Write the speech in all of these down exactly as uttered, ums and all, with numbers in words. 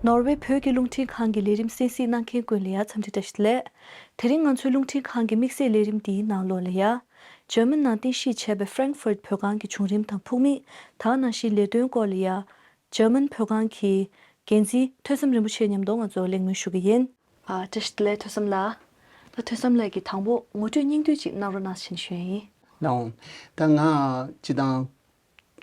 ནོར་ཝེ་བོད་ཀྱི་རླུང་འཕྲིན་ཁང་གི་ལས་རིམ་གསན་གཟིགས་གནང་མཁན་ཀུན་ལ་ཡ་འཚམས་འདྲི་བཀྲ་ཤིས་བདེ་ལེགས། དེ་རིང་ང་ཚོའི་རླུང་འཕྲིན་ཁང་གི་དམིགས་བསལ་ལས་རིམ་འདིའི་ནང་ལོགས་ལ་ཡ། འཇར་མན་ནང་རྟེན་གཞི་བྱས་པའི་Frankfurt་བོད་ཁང་གི་བྱུང་རིམ་དང་ཕུགས་དམིགས། ད་ག་ནང་བཞིན་ལས་དོན་སྐོར་ལ་ཡ། འཇར་མན་བོད་ཁང་གི་འགན་འཛིན་ཐོས་བསམ་རིན་པོ་ཆེ་མཉམ་དུ་ང་ཚོ་གླེང་མོལ་ཞུ་གི་ཡིན། ཨ། བཀྲ་ཤིས་བདེ་ལེགས་ཐོས་བསམ་ལགས། ད་ཐོས་བསམ་ལགས་ཀྱིས་དང་པོ་ངོ་སྤྲོད་སྙིང་བསྡུས་ཅིག་གནང་རོགས་གནང་ཞེས་ཞུ་ཡ་ཡིན། ལགས་འོང་། ད་ང་སྤྱིར་བཏང་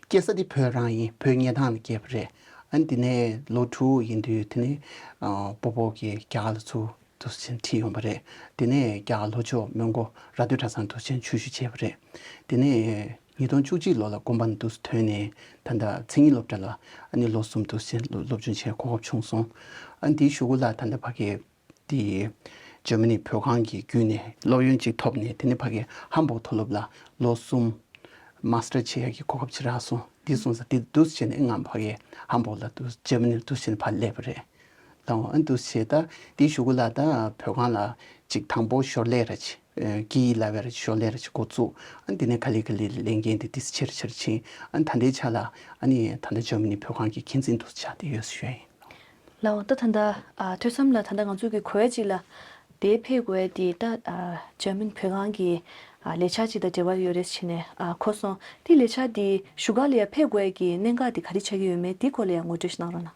སྐྱེས་ས་དེ་བོད་རང་ཡིན། བོད་ཉལ་ཐང་ལ་སྐྱེས་པ་རེད། ཨ་ནི་དེ་ནས་ལོ་དྲུག་ཡིན་དུས་དེ་ནས་ཨ་སྤོ་བོ་གིས་རྒྱ་གར་ལ་ཚུར་འདུག་སེ་ཁྲིད་ཡོང་བ་རེད། དེ་ནས་རྒྱ་གར་ལྷོ་ཕྱོགས་མོན་གྷོ་རྭ་སྟོད་གྲྭ་ཚང་འདུག་སེ་ཆོས་ཞུགས་བྱས་པ་རེད། དེ་ནས་ཉིས་སྟོང་བཅུ་གཅིག་ལོ་ལ་དགོན་པ་ནས་འདུག་སེ་ཐོན་ནས་ད་ལྟ་མཚན་ཉིད་སློབ་གྲྭ་ལ་ཨ་ནི་ལོ་གསུམ་འདུག་སེ་སློབ་སྦྱོང་བྱེད་གོ་སྐབས་བྱུང་སོང་། ཨ་ནི་དེའི་གཞུག་གུ་ལ་ད་ལྟ་ཕ་གི་དེ་འཇར་མ་ནི་བོད་ཁང་གི་བརྒྱུད་ནས་སློབ་ཡོན་ཅིག་ཐོབ་ནས། དེ་ནས་ཕ་གི་ཧམ་བོག་མཐོ་སློབ་ལ་ལོ་གསུམ་མཱ་སི་ཊར་བྱེད་ཡག་གི་གོ་སྐབས་ཅིག་རག་སོང་། དེ་སོང་ཙང་དེ་འདུག་སེ་བྱས་ནས་ང་ཕ་གི་ཧམ་བོག་ལ་འདུག་འཇར་མ་ནི་ལ་འདུག་སེ་བྱས་ནས་ཕར་སླེབས་པ་རེད། ལགས་འོང་། ཨ་འདུག་སེ་བྱས། ད་དེའི་གཞུག་གུ་ལ་ད་བོད་ཁང་ལ་ཅིག་དང་པོ་ཞོར་ལས་ར་ཅིག་ཨ་སྐད་ཡིག་བསླབ་ཡ་ར་ཅིག་ཞོར་ལས་ར་ཅིག་འགོ་བཙུགས། ཨ་དེ་ནས་ག་ལེ་ག་ལེ་ལས་འགན་དེ་ཏོག་ཙམ་ཆེ་རུ་ཆེ་རུ་ཕྱིན། ཨ་ད་ལྟའི་ཆ་ལ་ཨ་ནི་ད་ལྟ་འཇར་མ་ནི་བོད་ཁང་གི་འགན་འཛིན་འདུག་སེ་ཆགས་བསྡད་ཡོད་ཟེར་ཞུ་ཡ་ཡིན། ལགས་འོང་། ད་ད་ལྟ་ཨ་ཐོས་བསམ་ལགས། ད་ལྟ་ང་ཚོ་གི་གོ་ཡ་གཅིག་ལ་དེ་ཕེབས་དགོས་ཡ་དེ་ད་ཨ་འཇར་མན་བོད་ཁང་གི་ཨ་ལས་འཆར་གཅིག་དང་འབྲེལ་བ་ཡོད་རེད་ཟེར་ནས་ཨ་གོ་སོང་། དེ་ལས་འཆར་དེ་བཞུགས་སྒར་ལ་ཡ་ཕེབས་དགོས་ཡ་གི་གནད་འགག་དེ་ག་རེ་ཆགས་ཀྱི་ཡོད་མེད་དེ་སྐོར་ལ་ཡ་ངོ་སྤྲོད་ཞིག་གནང་རོགས་གནང་།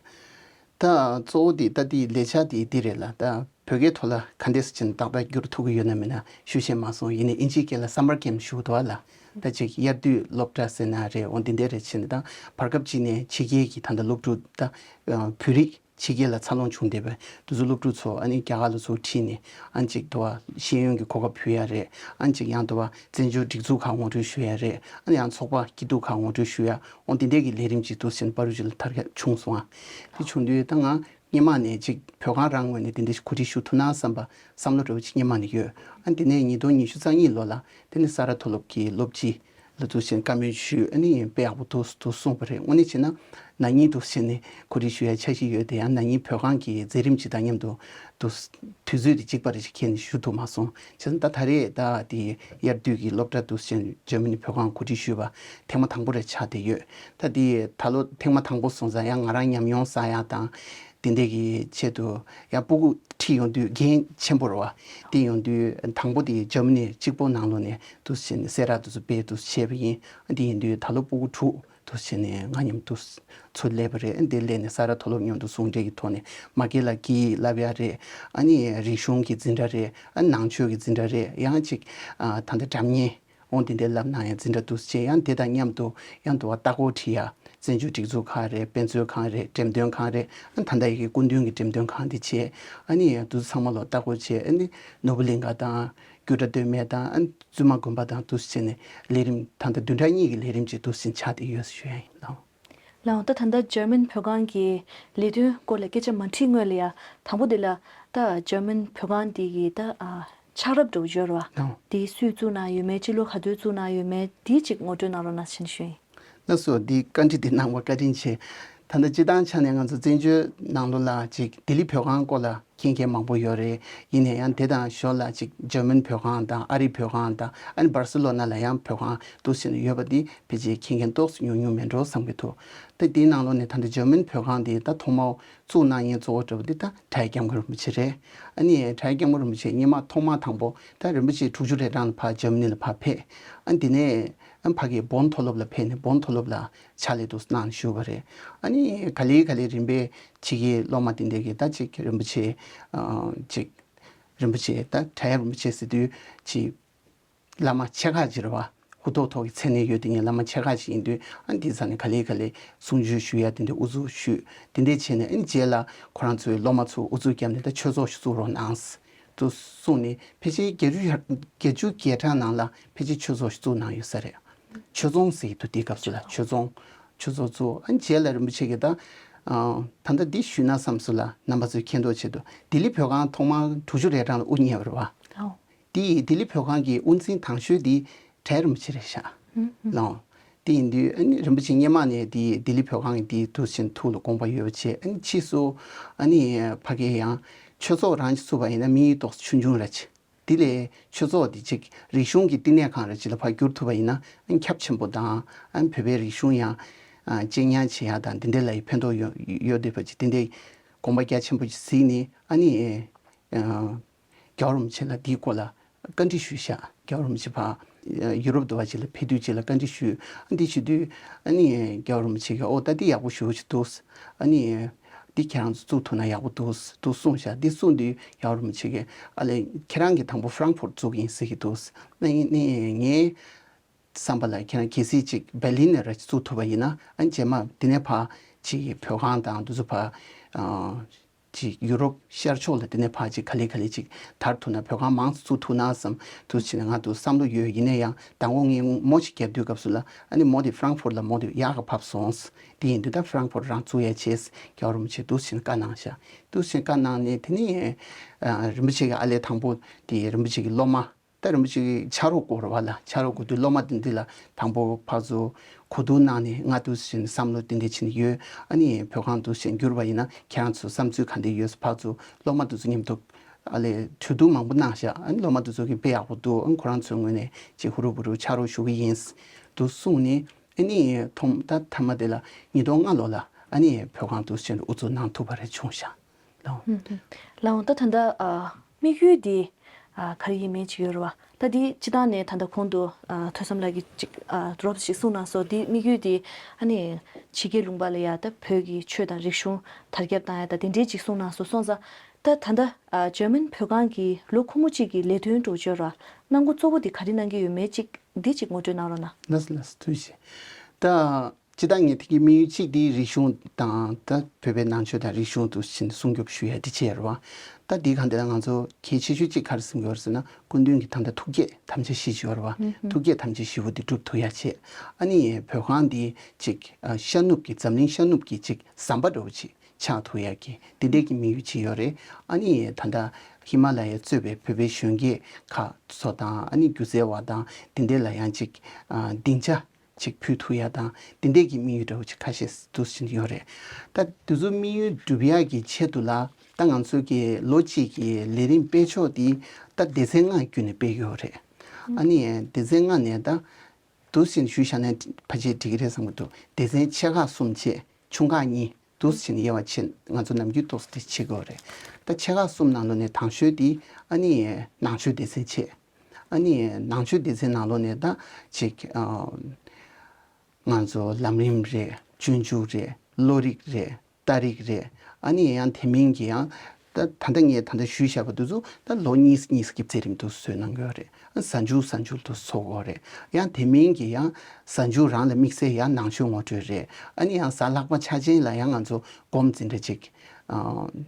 ད་གཙོ་བོ་དེ་ད་དེ་ལས་འཆར་དེ་འདི་རེད་ལ། ད་བོད་སྐད་ཐོག་ལ་ག་འདྲས་སེ་བྱས་ནས་ཏག་ཏག་བསྒྱུར་ཐུབ་ཀྱི་ཡོད་ན་མེད་ན་ཞུ་ཤེས་མ་སོང་། ཡིན་ནའི་ཨིན་ཇིའི་སྐད་ལ་སམ་མར་ཀེམ་ཞུ་འདུག་ལ། ད་ཅིག་དབྱར་དུས་སློབ་གྲྭ་ཟེར་ན་རེད། འོ་འདི་འདྲས་རེད་བྱས་ནས། ད་བར་སྐབས་ཅིག་ནས་ཕྱི་རྒྱལ་གྱི་ད་ལྟ་སློབ་ཕྲུག་ད་བོད་རིགས་ཕྱི་རྒྱལ་ལ་འཚར་ལོངས་བྱུང་བསྡད་པའི་དེ་ཚོ་སློབ་ཕྲུག་ཚོ་ཨ་ནི་རྒྱ་གར་ལ་ཚུར་ཁྲིད་ནས་ཨ་ནི་ཅིག་དུ་བ་ཤེས་ཡོན་གྱི་གོ་སྐབས་ཕུལ་ཡ་རེད། ཨ་ནི་ཅིག་ཡང་དུ་བ་བཙན་བྱོལ་སྒྲིག་འཛུགས་ཁག་ངོ་སྤྲོད་ཞུ་ཡ་རེད། ཨ་ནི་ཡང་ཚོགས་པ་སྐྱིད་སྡུག་ཁག་ངོ་སྤྲོད་ཞུ་ཡ། འོ་འདི་འདྲས་ཀྱི་ལས་རིམ་ཅིག་འདུག་སེ་བར་དུ་ཅིག་ལ་དར་ཁྱབ་བྱུང་སོང་ཨ། དེ་བྱུང་དུས་ད་ང་སྔོན་མ་ནས་ཅིག་བོད་ཁང་རང་ངོས་ནས་དེ་འདྲ་ཞིག་གོ་སྒྲིག་ཞུ་ཐུབ་ན་བསམ་པ་བསམ་བློ་འདྲ་བོ་ཅིག་སྔོན་མ་ནས་ཡོད། ཨ་དེ་ནས་ཉིས་སྟོང་ཉི་ཤུ་རྩ་གཉིས་ལོ་ལ་དེ་ནས་ས་རཱ་མཐོ་སློབ་ཀྱི་སློབ་སྤྱི་ལ་འདུག་སེ་བཀའ་མོལ་ཞུས། ཨ་ནི་དཔེ་ཡག་པོ་འདུག་འདུག་གསུངས་པ་རེད། དངོས་གནས་བྱས་ན་ན་ནིང་འདུག་སེ་བྱས་ནས་གོ་སྒྲིག་ཞུ་ཡ་འཆར་གཞི་ཡོད་དེ། ཡང་ན་ནིང་བོད་ཁང་གི་མཛད་རིམ་ཅིག་དང་མཉམ་དུ་འདུག་དུས་ཚོད་དེ་གཅིག་པ་རེད་ཅིག་ཁྱེད་ནས་ཞུ་ཐུབ་མ་སོང་། བྱས་ཙང་ད་ད་རེས་ད་དེ་དབྱར་དུས་ཀྱི་སློབ་གྲྭ་འདུག་སེ་བྱས་ནས་འཇར་མ་ནི་བོད་ཁང་གོ་སྒྲིག་ཞུས་པ་ཐེངས་མ་དང་པོ་རེད་ཆགས་བསྡད་ཡོད། ད་དེ་ད་ལོ་ཐེངས་མ་དང་པོ་སོང་ཙང་ཡང་ང་རང་ཉམས་མྱོང་བསགས་ཡ་དང་དེ་འདྲས་ཀྱི་ཆེད་དུ་ཡང་སྤུ་གུ་ཁྲིད་ཡོང་དུས་འགན་ཆེན་པོ་རེད་བ། དེ་ཡོང་དུས་དང་པོ་དེ་འཇར་མ་ནི་གཅིག་པོ་ནང་ལོགས་ནས་འདུག་སེ་བྱས་ནས་གསལ་བསྒྲགས་དེ་ཚོ་སྤེལ་འདུག་སེ་བྱས་པ་ཡིན། དེ་ཡིན་དུས་ད་ལོ་སྤུ་གུ་དྲུག་འདུག་སེ་བྱས་ནས་ང་མཉམ་དུ་ཚུར་སླེབས་པ་རེད། དེ་སླེབས་ནས་ས་རཱ་མཐོ་སློབ་མཉམ་དུ་ཟུང་འབྲེལ་གྱི་ཐོག་ནས་མ་སྐད་ལ་སྐད་ཡིག་བསླབ་ཡ་རེད། ཨ་ནི་རིག་གཞུང་གི་འཛིན་གྲྭ་རེད། ཨ་ནི་ནང་ཆོས་ཀྱི་འཛིན་གྲྭ་རེད། ཡང་ཅིག་ཨ་ད་ལྟ་སྒྲ་སྙན་འོང་དེ་འདྲའི་བསླབ་གནང་ཡ་འཛིན་གྲྭ་འདུག་སེ་བྱས། ཡང་དེ་དང་མཉམ་དུ་ཡང་དུ་བ་ལྟ་སྐོར་ཁྲིད་ཡ་བཙན་བྱོལ་སྒྲིག་འཛུགས་ཁག་རེད། དཔེ་མཛོད་ཁང་རེད། འགྲེམས་སྟོན་ཁང་རེད། ཨ་ད་ལྟ་ཡི་གེ་སྐུ་མདུན་གྱི་འགྲེམས་སྟོན་ཁང་དེ་བྱས། ཨ་ནི་ཡང་དུ་ཚང་མ་ལོ་ལྟ་སྐོར་བྱས། ཨ་ནི་ནོར་བུ་གླིང་ག་དང་། སྐུ་འདྲ་སྟོད་སྨད་དང་། ཨ་ནི་བཙུན་མ་དགོན་པ་དང་འདུག་སེ་བྱས་ནས་ལས་རིམ་ད་ལྟ་བདུན་ཕྲག་གཉིས་ཀྱི་ལས་རིམ་ཅིག་འདུག་སེ་ཆགས་བསྡད་ཡོད་ཟེར་ཞུ་ཡ་ཡིན་ལགས། ལགས་འོང་། ད་ད་ལྟ་འཇར་མན་བོད་ཁང་གི་ལས་དོན་སྐོར་ལ་སྐད་ཆ་མ་དྲིས་སྔོན་ལ་ཡ། དང་པོ་དེ་ལ་ད་འཇར་མན་བོད་ཁང་དེ་གི་ད་ཨ་ཆགས་རབས་འདྲ་བོ་ཡོད་རེད་བ། ལགས་འོང་། དེ་སུས་བཙུགས་གནང་ཡོད་མེད། སྤྱི་ལོ་ག་དུས་བཙུགས་གནང་ཡོད་མེད། དེ་ཅིག་ངོ་སྤྲོད་གནང་རོགས་གནང་ཞེས་ཞུ་ཡིན། ལགས་སོ། འདི་བཀའ་འདྲི་འདི་གནང་བ་བཀའ་དྲིན་ཆེ། ད་ལྟ་སྤྱིར་བཏང་ཆ་ནས་ང་ཚོ་བཙན་བྱོལ་ནང་ལོགས་ལ་ཅིག་ལྡི་ལི་བོད་ཁང་སྐོར་ལ་མཁྱེན་མཁན་མང་པོ་ཡོད་རེད། ཡིན་ནའི་ཡང་དེ་དང་ཞོར་ལ་ཅིག་འཇར་མན་བོད་ཁང་དང་ཨ་རི་བོད་ཁང་དང་། ཨ་ནི་སྦར་སི་ལོ་ན་ལ་ཡང་བོད་ཁང་འདུག་སེ་ཡོད་པ་འདི་ཕལ་ཆེར་མཁྱེན་མཁན་ཏོག་ཙམ་ཉུང་ཉུང་མེད་འགྲོ་བསམ་གྱི་འདུག་ད་དེའི་ནང་ལོགས་ནས་ད་ལྟ་འཇར་མན་བོད་ཁང་འདི་ད་ཐོག་མར་བཙུགས་གནང་མཁན་གཙོ་བོ་འདྲ་བོ་འདི་ད་བྲག་གཡས་སྐྱབས་མགོན་རིན་པོ་ཆེ་རེད། ཨ་ནི་བྲག་གཡས་སྐྱབས་མགོན་རིན་པོ་ཆེ་སྔོན་མ་ཐོག་མ་དང་པོ་ད་རིན་པོ་ཆེ་དྲུག་ཅུ་རེ་གྲངས་ལ་ཕར་འཇར་མ་ནི་ལ་ཕར་ཕེབས། ཨ་ནི་དེ་ནས་ཨ་ཕ་གི་བོན་མཐོ་སློབ་ལ་ཕེབས་ནས་བོན་མཐོ་སློབ་ལ་ཕྱག་ལས་འདུག་གནང་བཞུགས་པ་རེད། ཨ་ནི་ག་ལེ་ག་ལེ་རིམ་པས་ཕྱི་རྒྱལ་སློབ་མ་དེ་འདྲས་ཀྱིས་ད་ཅིག་རིན་པོ་ཆེ་ཨ་ཅིག་རིན་པོ་ཆེ་ད་བྲག་གཡབ་རིན་པོ་ཆེ་ཟེར་དུས་ཅིག་བླ་མ་ཆེ་ཁག་ཅིག་རེད་བ། ཧུར་ཐོག་ཐོག་གི་མཚན་གནས་ཡོད་དེ་ངས་བླ་མ་ཆེ་ཁག་ཅིག་ཡིན་དུས། ཨ་ནི་དེ་ཚ་ནས་ག་ལེ་ག་ལེ་གསུང་ཆོས་ཞུ་ཡ་དེ་འདྲས་དབུ་འཛུགས་ཞུས། དེ་འདྲས་བྱས་ནས་ཨ་ནི་རྗེས་ལ་ཁོ་རང་ཚོའི་སློབ་མ་ཚོ་དབུ་འཛུགས་བརྒྱབ་ནས་ད་ཆོས་ཚོགས་ཤིག་བཙུགས་རོགས་གནང་། དུ་གསུངས་ནས་ཕལ་ཆེར་བརྒྱད་ཅུ་ཡར་བརྒྱད་ཅུ་གྱ་གྲངས་ནང་ལ་ཕལ་ཆེར་ཆོས་ཚོགས་ཤིག་བཙུགས་གནང་ཡོད་ས་རེད། ཆོས་རྫོང་ཟེར་གྱི་འདུག་དེའི་སྐབས་སུ་ལ་ཆོས་རྫོང་། ཆོས་ཚོགས་བཙུགས། ཨ་ནི་རྗེས་ལ་རིན་པོ་ཆེ་གིས་ད་ཨ་ད་ལྟ་འདི་ཞུས་ན་བསམ་སོང་ལ། རྣམ་པ་ཚོས་མཁྱེན་རྟོགས་ཆེད་དུ་ལྡི་ལི་བོད་ཁང་ཐོག་མར་དྲུག་ཅུ་རེ་གྲངས་ལ་དབུ་བརྙེས་པ་རེད་བ། ཨོ། དེ་ཡི་ལྡི་ལི་བོད་ཁང་གི་དབུ་འཛིན་དང་ཤོས་དེ་བྲག་རིན་པོ་ཆེ་རེད་ཤག་ཨུ་ཨུ། ལགས་འོང་། དེ་ཡིན་དུས་ཨ་ནི་རིན་པོ་ཆེ་སྔོན་མ་ནས་དེ་ལྡི་ལི་བོད་ཁང་གི་དེ་དུས་ཆེན་ཐུགས་ལ་དགོངས་པ་ཡོད་པ་བྱས། ཨ་ནི་ཕྱིས་སུ་ཨ་ནི་ཕ་གི་ཡང་ཆོས་ཚོགས་རང་ཅིག་བཙུགས་པ་ཡིན་ན་དམིགས་ཡུལ་ཏོག་ཙམ་ཆུང་ཆུང་ར་ཆེ། དེ་ལས་ཆོས་ཚོགས་དེ་ཅིག་རིག་གཞུང་གི་བསྟི་གནས་ཁང་ར་ཅིག་ལ་ཕར་བསྒྱུར་ཐུབ་པ་ཡིན་ན་ཨ་ནི་ཁྱབ་ཆེན་པོ་དང་། ཨ་ནི་བོད་པའི་རིག་གཞུང་ཡང་ཨ་གཅེས་ཉར་བྱེད་ཡ་དང་འདི་འདྲ་ལ་ཡི་ཕན་ཐོགས་ཡོད་ཡོད་འདོད་པ་ཅིག་དེ་འདྲའི་ དགོངས་པ་རྒྱ་ཆེན་པོ་ཞིག་གཟིགས་ནས་ཨ་ནི། རྒྱལ་བ་རིན་པོ་ཆེ་ལ་འདིའི་སྐོར་ལ་བཀའ་འདྲི་ཞུས་ཤག་རྒྱལ་བ་རིན་པོ་ཆེ་ཕར་ཡུ་རོབ་དུ་བ་ཅིག་ལ་ཕེབས་དུས་ཅིག་ལ་བཀའ་འདྲི་ཞུས། ཨ་འདི་ཞུ་དུས་ཨ་ནི་རྒྱལ་བ་རིན་པོ་ཆེ་གིས་ཨོ་ད་འདི་ཡག་པོ་ཞེ་པོ་ཅིག་འདུག་ཨ་ནི་འདི་ཁྱེད་རང་ཚོ་བཙུགས་ཐུབ་ན་ཡག་པོ་འདུག་འདུག་གསུངས་ཤག་འདི་གསུངས་དུས་རྒྱལ་བ་རིན་པོ་ཆེ་གིས་ཨ་ལས་ཁྱེད་རང་གིས་དང་པོ་ཧྥ་རང་ཧྥུར་བཙུགས་ཡིན་ཟེར་གྱི་འདུག་ཨ་ནི་ངས་བསམ་པ་ལ་ཁྱེད་རང་གལ་སྲིད་ཅིག་བྷར་ལིན་ནས་ར་བཙུགས་ཐུབ་པ་ཡིན་ན་ཨ་ནི་རྗེས་མ་འདི་ནས་ཕར་ཅིག་བོད་ཁང་དང་འདི་ཚོ་ཕར། ཅིག་ཡུ་རོབ་ཤར་ཕྱོགས་ལ་དེ་ནས་ཕར་ཅིག་ག་ལེ་ག་ལེ་ཅིག་དར་ཐུབ་ན་བོད་ཁང་མང་ཙམ་བཙུགས་ཐུབ་ན་བསམ་དུས་ཕྱིན་ནས་ང་དུ་བསམ་བློ་ཡོད། ཡིན་ན་ཡང་མདང་དགོང་ངས་མོ་ཅིག་བརྒྱབ་དུས་སྐབས་སུ་ལ་ཨ་ནི་མོ་དེ་ཧྥ་རང་ཧྥུར་ལ་མོ་དེ་ཡག་ག་ཕབ་སོང་། དེ་ཡིན་དུས་ད་ཧྥ་རང་ཧྥུར་རང་བཙུགས་ཡ་བྱས་རྒྱལ་བ་རིན་པོ་ཆེ་དུས་ཕྱིན་བཀའ་གནང་ཤག་དུས་ཕྱིན་བཀའ་གནང་ནས་དེ་ནས་རིན་པོ་ཆེ་གི་ཨ་ལས་དང་པོ་དེ་རིན་པོ་ཆེ་གི་སློབ་མ། ད་རིན་པོ་ཆེ་གི་ཕྱག་རོགས་སྐོར་བ་ལ་ཕྱག་རོགས་སྐོར་དུས་སློབ་མ་དེ་འདི་ལ་དང་པོ་ཕར་ཚུར་གོ་བསྡུར་གནང་ནས་ང་དུས་ཕྱིན་བསམ་བློ་དེ་འདྲ་ཕྱིན་ཡོད། ཨ་ནི་བོད་ཁང་དུས་ཕྱིན་འགྱུར་བ་ཡིན་ན་ཁྱེད་རང་ཚོ་བསམ་ཚུལ་ག་འདྲ་ཡོད་ཕར་ཚུར་སློབ་མ་དེ་ཚོ་མཉམ་དུ་ཨ་ལས་གྲོས་བསྡུར་མང་པོ་གནང་ཤག་ཨ་ནི་སློབ་མ་དེ་ཚོ་གི་དཔེ་ཡག་པོ་འདུག་ཨ་ནི་ཁོ་རང་ཚོའི་ངོས་ནས་ཅིག་ཧུ་རུ་བུ་རུ་ཕྱག་རོགས་ཞུ་གི་ཡིན་འདུག་གསུངས་ནས་ཨ་ནི་ཐོག་ད་མཐའ་མ་དེ་ལ་ཉིས་སྟོང་ལྔ་ལོ་ལ་ཨ་ནི་བོད་ཁང་དུས་ཕྱིན་དབུ་འཛུགས་གནང་ཐུབ་པ་རེ་བྱུང་ཤག་ལགས། ལགས་འོང་། ད་ད་ལྟ་ཨ་དམིགས་ཡུལ་འདི་ཨ་ག་རེ་ཡིན་མིན་ཅིག་ཡོད་རེད་བ། ད་འདི་སྤྱི་བཏང་ནས་ད་ལྟ་གོང་དུ་ཨ་ཐོས་བསམ་ལགས་ཀྱིས་ཅིག་ཨ་རོབ་ཅིག་གསུངས་གནང་སོང་། འདི་དམིགས་ཡུལ་འདི་ཨ་ནི་ཕྱི་རྒྱལ་ལུང་པ་ལ་ཡ་ད་བོད་ཀྱི་ཆོས་དང་རིག་གཞུང་དར་ཁྱབ་བཏང་ཡ་ད་དེ་འདྲའི་ཅིག་གསུངས་གནང་སོང་། སོང་ཙང་ད་ད་ལྟ་ཨ་འཇར་མན་བོད་ཁང་གི་ལོ་འཁོར་མོ་གཅིག་གི་ལས་དོན་འགྲོ་བྱོས་ར་གནང་སྒོ་གཙོ་བོ་འདི་ག་རེ་གནང་གི་ཡོད་མེད་ཅིག་འདི་ཅིག་ངོ་སྤྲོད་གནང་རོགས་གནང་། ལགས་ལགས་ཐུགས་རྗེ་ཆེ། ད། སྤྱིར་བཏང་ངས་དེ་གི་དམིགས་ཡུལ་གཅིག་དེ་རིག་གཞུང་དང་ད་བོད་པའི་ནང་ཆོས་དང་རིག་གཞུང་དུ་ཕྱིན་སྲུང་སྐྱོབ་ཞུ་ཡ་དེ་བྱས་རེད་བ། ད་དེའི་སྒང་དེ་ལ་ང་ཚོ་གལ་ཆེ་ཤོས་གཅིག་ག་རེ་སེམས་ཀྱི་ཡོད་རེད་ཟེར་ན་སྐུ་མདུན་གྱི་ད་ལྟ་ཐུགས་བསྐྱེད་དམ་བཅའ་བཞི་ཅིག་ཡོད་རེད་བ། ཐུགས་བསྐྱེད་དམ་བཅའ་བཞི་པོ་དེ་འགྲུབ་ཐུབ་ཡ་བྱས། ཨ་ནི་བོད་ཁང་འདི་གཅིག་ཤར་ནུབ་ཀྱི་འཛམ་གླིང་ཤར་ནུབ་ཀྱི་གཅིག་ཟམ་པ་འདྲ་བོ་ཅིག་ཆགས་ཐུབ་ཡ་གི་དེ་འདྲས་ཀྱི་དམིགས་ཡུལ་ཅིག་ཡོད་རེད། ཨ་ནི་ད་ལྟ་ཧི་མ་ལ་ཡ་གཙོས་པའི་བོད་པའི་གཞོན་སྐྱེས་ཁག་ཚོ་དང་ཨ་ནི་སྒྱུ་རྩལ་བ་དང་དེ་འདྲས་ལ་ཡང་གཅིག་སྡིངས་ཆ་ཅིག་ཕུལ་ཐུབ་ཡ་དང་དེ་འདྲས་ཀྱི་དམིགས་ཡུལ་འདྲ་བོ་ཅིག་ཁ་ཤས་འདུག་ཟིན་ཡོད་རེད། ད་དེ་ཚོ་དམིགས་ཡུལ་འགྲུབ་ཡ་གི་ཆེད་དུ་ལ་ད་ང་ཚོ་གི་ལོ་གཅིག་གི་ལས་རིམ་སྤེལ་ཕྱོགས་འདི་ད་སྡེ་ཚན་ལྔ་བརྒྱུད་ནས་སྤེལ་ཡོད་རེད། ཨ་ནི་སྡེ་ཚན་ལྔ་ནས་ད་འདུག་ཟིན་ཞུས་བཞག་ན་ཕལ་ཆེར་འགྲིག་གི་རེད་བསམ་གི་འདུག་སྡེ་ཚན་ཆེ་ཁག་གསུམ་བྱས་ཆུང་ཁག་གཉིས་འདུག་ཟིན་དབྱེ་བ་ཕྱེ་ང་ཚོ་ནམ་རྒྱུན་ཏོག་ཙམ་དེ་བྱེད་དགོས་རེད། ད་ཆེ་ཁག་གསུམ་ནང་ལོགས་ནས་དང་ཤོས་དེ་ཨ་ནི་ནང་ཆོས་སྡེ་ཚན་བྱས། ཨ་ནི་ནང་ཆོས་སྡེ་ཚན་ནང་ལོགས་ནས་ད་ཅིག་ཨ་ང་ཚོ་ལམ་རིམ་རེད། སྤྱོད་འཇུག་རེད། བློ་རིག་རེད། རྟ་རིག་རེད། ཨ་ནི་ཡང་དེ་མིན་གྱི་ཡང་ད་ད་ལྟ་ངས་ད་ལྟ་ཞུས་བཞག་པ་དེ་ཚོ་ད་ལོ་གཉིས་གཉིས་ཀྱི་མཛད་རིམ་དུ་བཟོས་གནང་གི་ཡོད་རེད། ཨ་གཟའ་མཇུག་གཟའ་མཇུག་ཏུ་ཚོགས་ཀྱི་ཡོད་རེད། ཡང་དེ་མིན་གྱི་ཡང་གཟའ་མཇུག་རང་ལ་དམིགས་བསལ་ཡང་ནང་ཆོས་ངོ་སྤྲོད་རེད། ཨ་ནི་ཡང་གཟའ་ལྷག་པ་འཆར་ཅན་ལ་ཡང་ང་ཚོ་སྒོམ་འཛིན་གྲྭ་ཅིག་ཨ།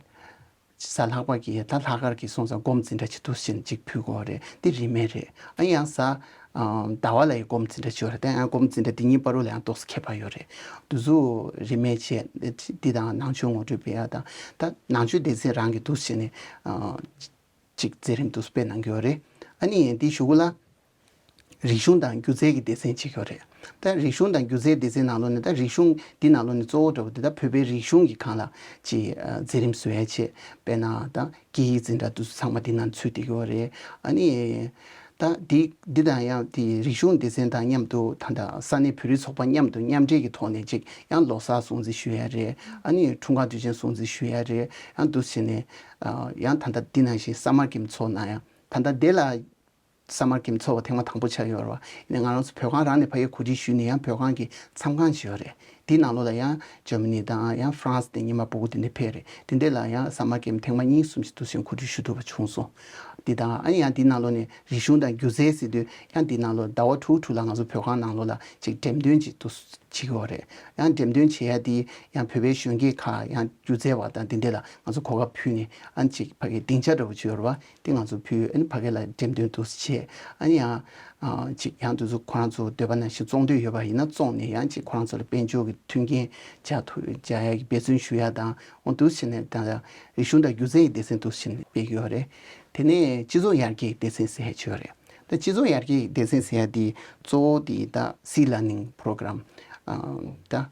གཟའ་ལྷག་པ་གི་ད་ལྷག་དཀར་གྱི་སོང་ཙང་སྒོམ་འཛིན་གྲྭ་ཅིག་འདུག་ཟིན་ཅིག་ཕུལ་དགོས་རེད། འདི་རིན་མེད་རེད། ཨ་ཡང་གཟའ་ཨ་ཟླ་བ་ལ་ཡི་སྒོམ་འཛིན་གྲྭ་ཅིག་ཡོད་རེད། ད་ཡང་སྒོམ་འཛིན་གྲྭ་འདི་གཉིས་བར་དུ་ལ་ཡང་ཏོག་ཙམ་ཁྱད་པར་ཡོད་རེད། འདི་ཚོ་རིན་མེད་བྱས་འདི་དང་ནང་ཆོས་ངོ་སྤྲོད་སྤེལ་ཡ་དང་ད་ནང་ཆོས་སྡེ་ཚན་རང་གི་འདུག་ཟིན་ནས་ཨ་ཅིག་མཛད་རིམ་འདུག་སྤེལ་གནང་གི་ཡོད་རེད། ཨ་ནི་འདི་གཞུག་གུ་ལ། རིག་གཞུང་དང་སྒྱུ་རྩལ་གྱི་སྡེ་ཚན་ཅིག་ཡོད་རེད། ད་རིག་གཞུང་དང་སྒྱུ་རྩལ་སྡེ་ཚན་ནང་ལོགས་ནས་ད་རིག་གཞུང་འདི་ནང་ལོགས་ནས་གཙོ་བོ་འདྲ་བོ་འདི་ད་བོད་པའི་རིག་གཞུང་གི་སྒང་ལ་ཅིག་མཛད་རིམ་བཟོ་ཡ་ཆེད་དཔེར་ན་ད་སྐད་ཡིག་འཛིན་གྲྭ་དུ་ཚང་མ་འདི་ནང་ཚུད་བསྡད་ཡོད་རེད། ཨ་ནི་ད་འདི་འདི་དང་ཡང་དེ་རིག་གཞུང་སྡེ་ཚན་དང་མཉམ་དུ་ད་ད་ས་གནས་བོད་རིགས་ཚོགས་པ་མཉམ་དུ་མཉམ་འབྲེལ་གྱི་ཐོག་ནས་ཅིག་ཡང་ལོ་གསར་སྲུང་བརྩི་ཞུ་ཡ་རེད། ཨ་ནི་འཁྲུངས་སྐར་དུས་ཆེན་སྲུང་བརྩི་ཞུ་ཡ་རེད། ཡང་འདུག་བྱས་ནས་ཡང་ད་ད་འདི་ནང་བཞིན་ས་མར་ཀེམ་ཚོགས་གནང་ཡ་ད་ད་དེ་ལ། ས་མར་ཀེམ་ཚོགས་པ་ཐེངས་མ་དང་པོ་ཆགས་ཡོད་རེད་བ། ཡིན་ནའི་ང་རང་ཚོ་བོད་ཁང་རང་ནས་ཕ་གིར་གོ་སྒྲིག་ཞུས་ནས་ཡང་བོད་ཁང་གི་མཚམས་ཁང་ཞིག་ཡོད་རེད། དེའི་ནང་ལོགས་ལ་ཡང་འཇར་མ་ནི་དང་ཡང་ཧྥ་རན་སི་དེ་ཉི་མ་སྤུ་གུ་དེ་འདྲ་ཕེབས་རེད། དེ་འདྲ་ལ་ཡང་ས་མར་ཀེམ་ཐེངས་མ་གཉིས་གསུམ་ཞིག་འདུག་སེ་གོ་སྒྲིག་ཞུ་ཐུབ་པ་བྱུང་སོང་། དེ་དང་ཨ་ནི་ཡང་དེའི་ནང་ལོགས་ནས་རིག་གཞུང་དང་སྒྱུ་རྩལ་ཟེར་དུས་ཡང་དེའི་ནང་ལོགས་ཟླ་བ་དྲུག་དྲུག་ལ་ང་ཚོ་བོད་ཁང་ནང་ལོགས་ལ་ཅིག་འགྲེམས་སྟོན་ཅིག་འདུག་བྱེད་ཀྱི་ཡོད་རེད། ཡང་འགྲེམས་སྟོན་བྱེད་ཡ་དེ་ཡང་བོད་པའི་གཞོན་སྐྱེས་ཁག་ཡང་སྒྱུ་རྩལ་བ་དང་དེ་འདྲ་ལ་ང་ཚོ་གོ་སྐབས་ཕུལ་ནས་ཨ་ནི་ཅིག་ཕ་གིའི་སྡིངས་ཆ་འདྲ་བོ་ཅིག་ཡོད་རེད་བ། དེ་ང་ཚོ་ཕུལ། ཨ་ནི་ཕ་གི་ལ་འགྲེམས་སྟོན་འདུག་སེ་བྱས། ཨ་ནི་ཡང་ཨ་ཅིག་ཡང་དུས་ཚོད་ཁོ་རང་ཚོ་འདོད་པ་ནང་བཞིན་བཙོང་འདོད་ཡོད་པ་ཡིན་ན་བཙོང་ནས་ཡང་ཅིག་ཁོ་རང་ཚོ་ལ་དཔལ་འབྱོར་གྱི་མཐུན་རྐྱེན་སྦྱར་ཐུབ་སྦྱར་ཡ་གི་འབད་བརྩོན་ཞུ་ཡ་དང་འོ་འདུག་སེ་བྱས་ནས་ད་རིག་གཞུང་དང་སྒྱུ་རྩལ་གྱི་སྡེ་ཚན་འདུག་སེ་བྱས་ནས་སྤེལ་གྱི་ཡོད་རེད། དེ་ནས་སྤྱི་ཚོགས་ཡར་རྒྱས་ཀྱི་སྡེ་ཚན་ཟེར་ཡ་ཅིག་ཡོད་རེད། ད་སྤྱི་ཚོགས་ཡར་རྒྱས་ཀྱི་སྡེ་ཚན་ཟེར་ཡ་དེ་གཙོ་བོ་དེ་ད་སི་ལར་ནིང་པོ་རོ་གྷ་རམ་ད།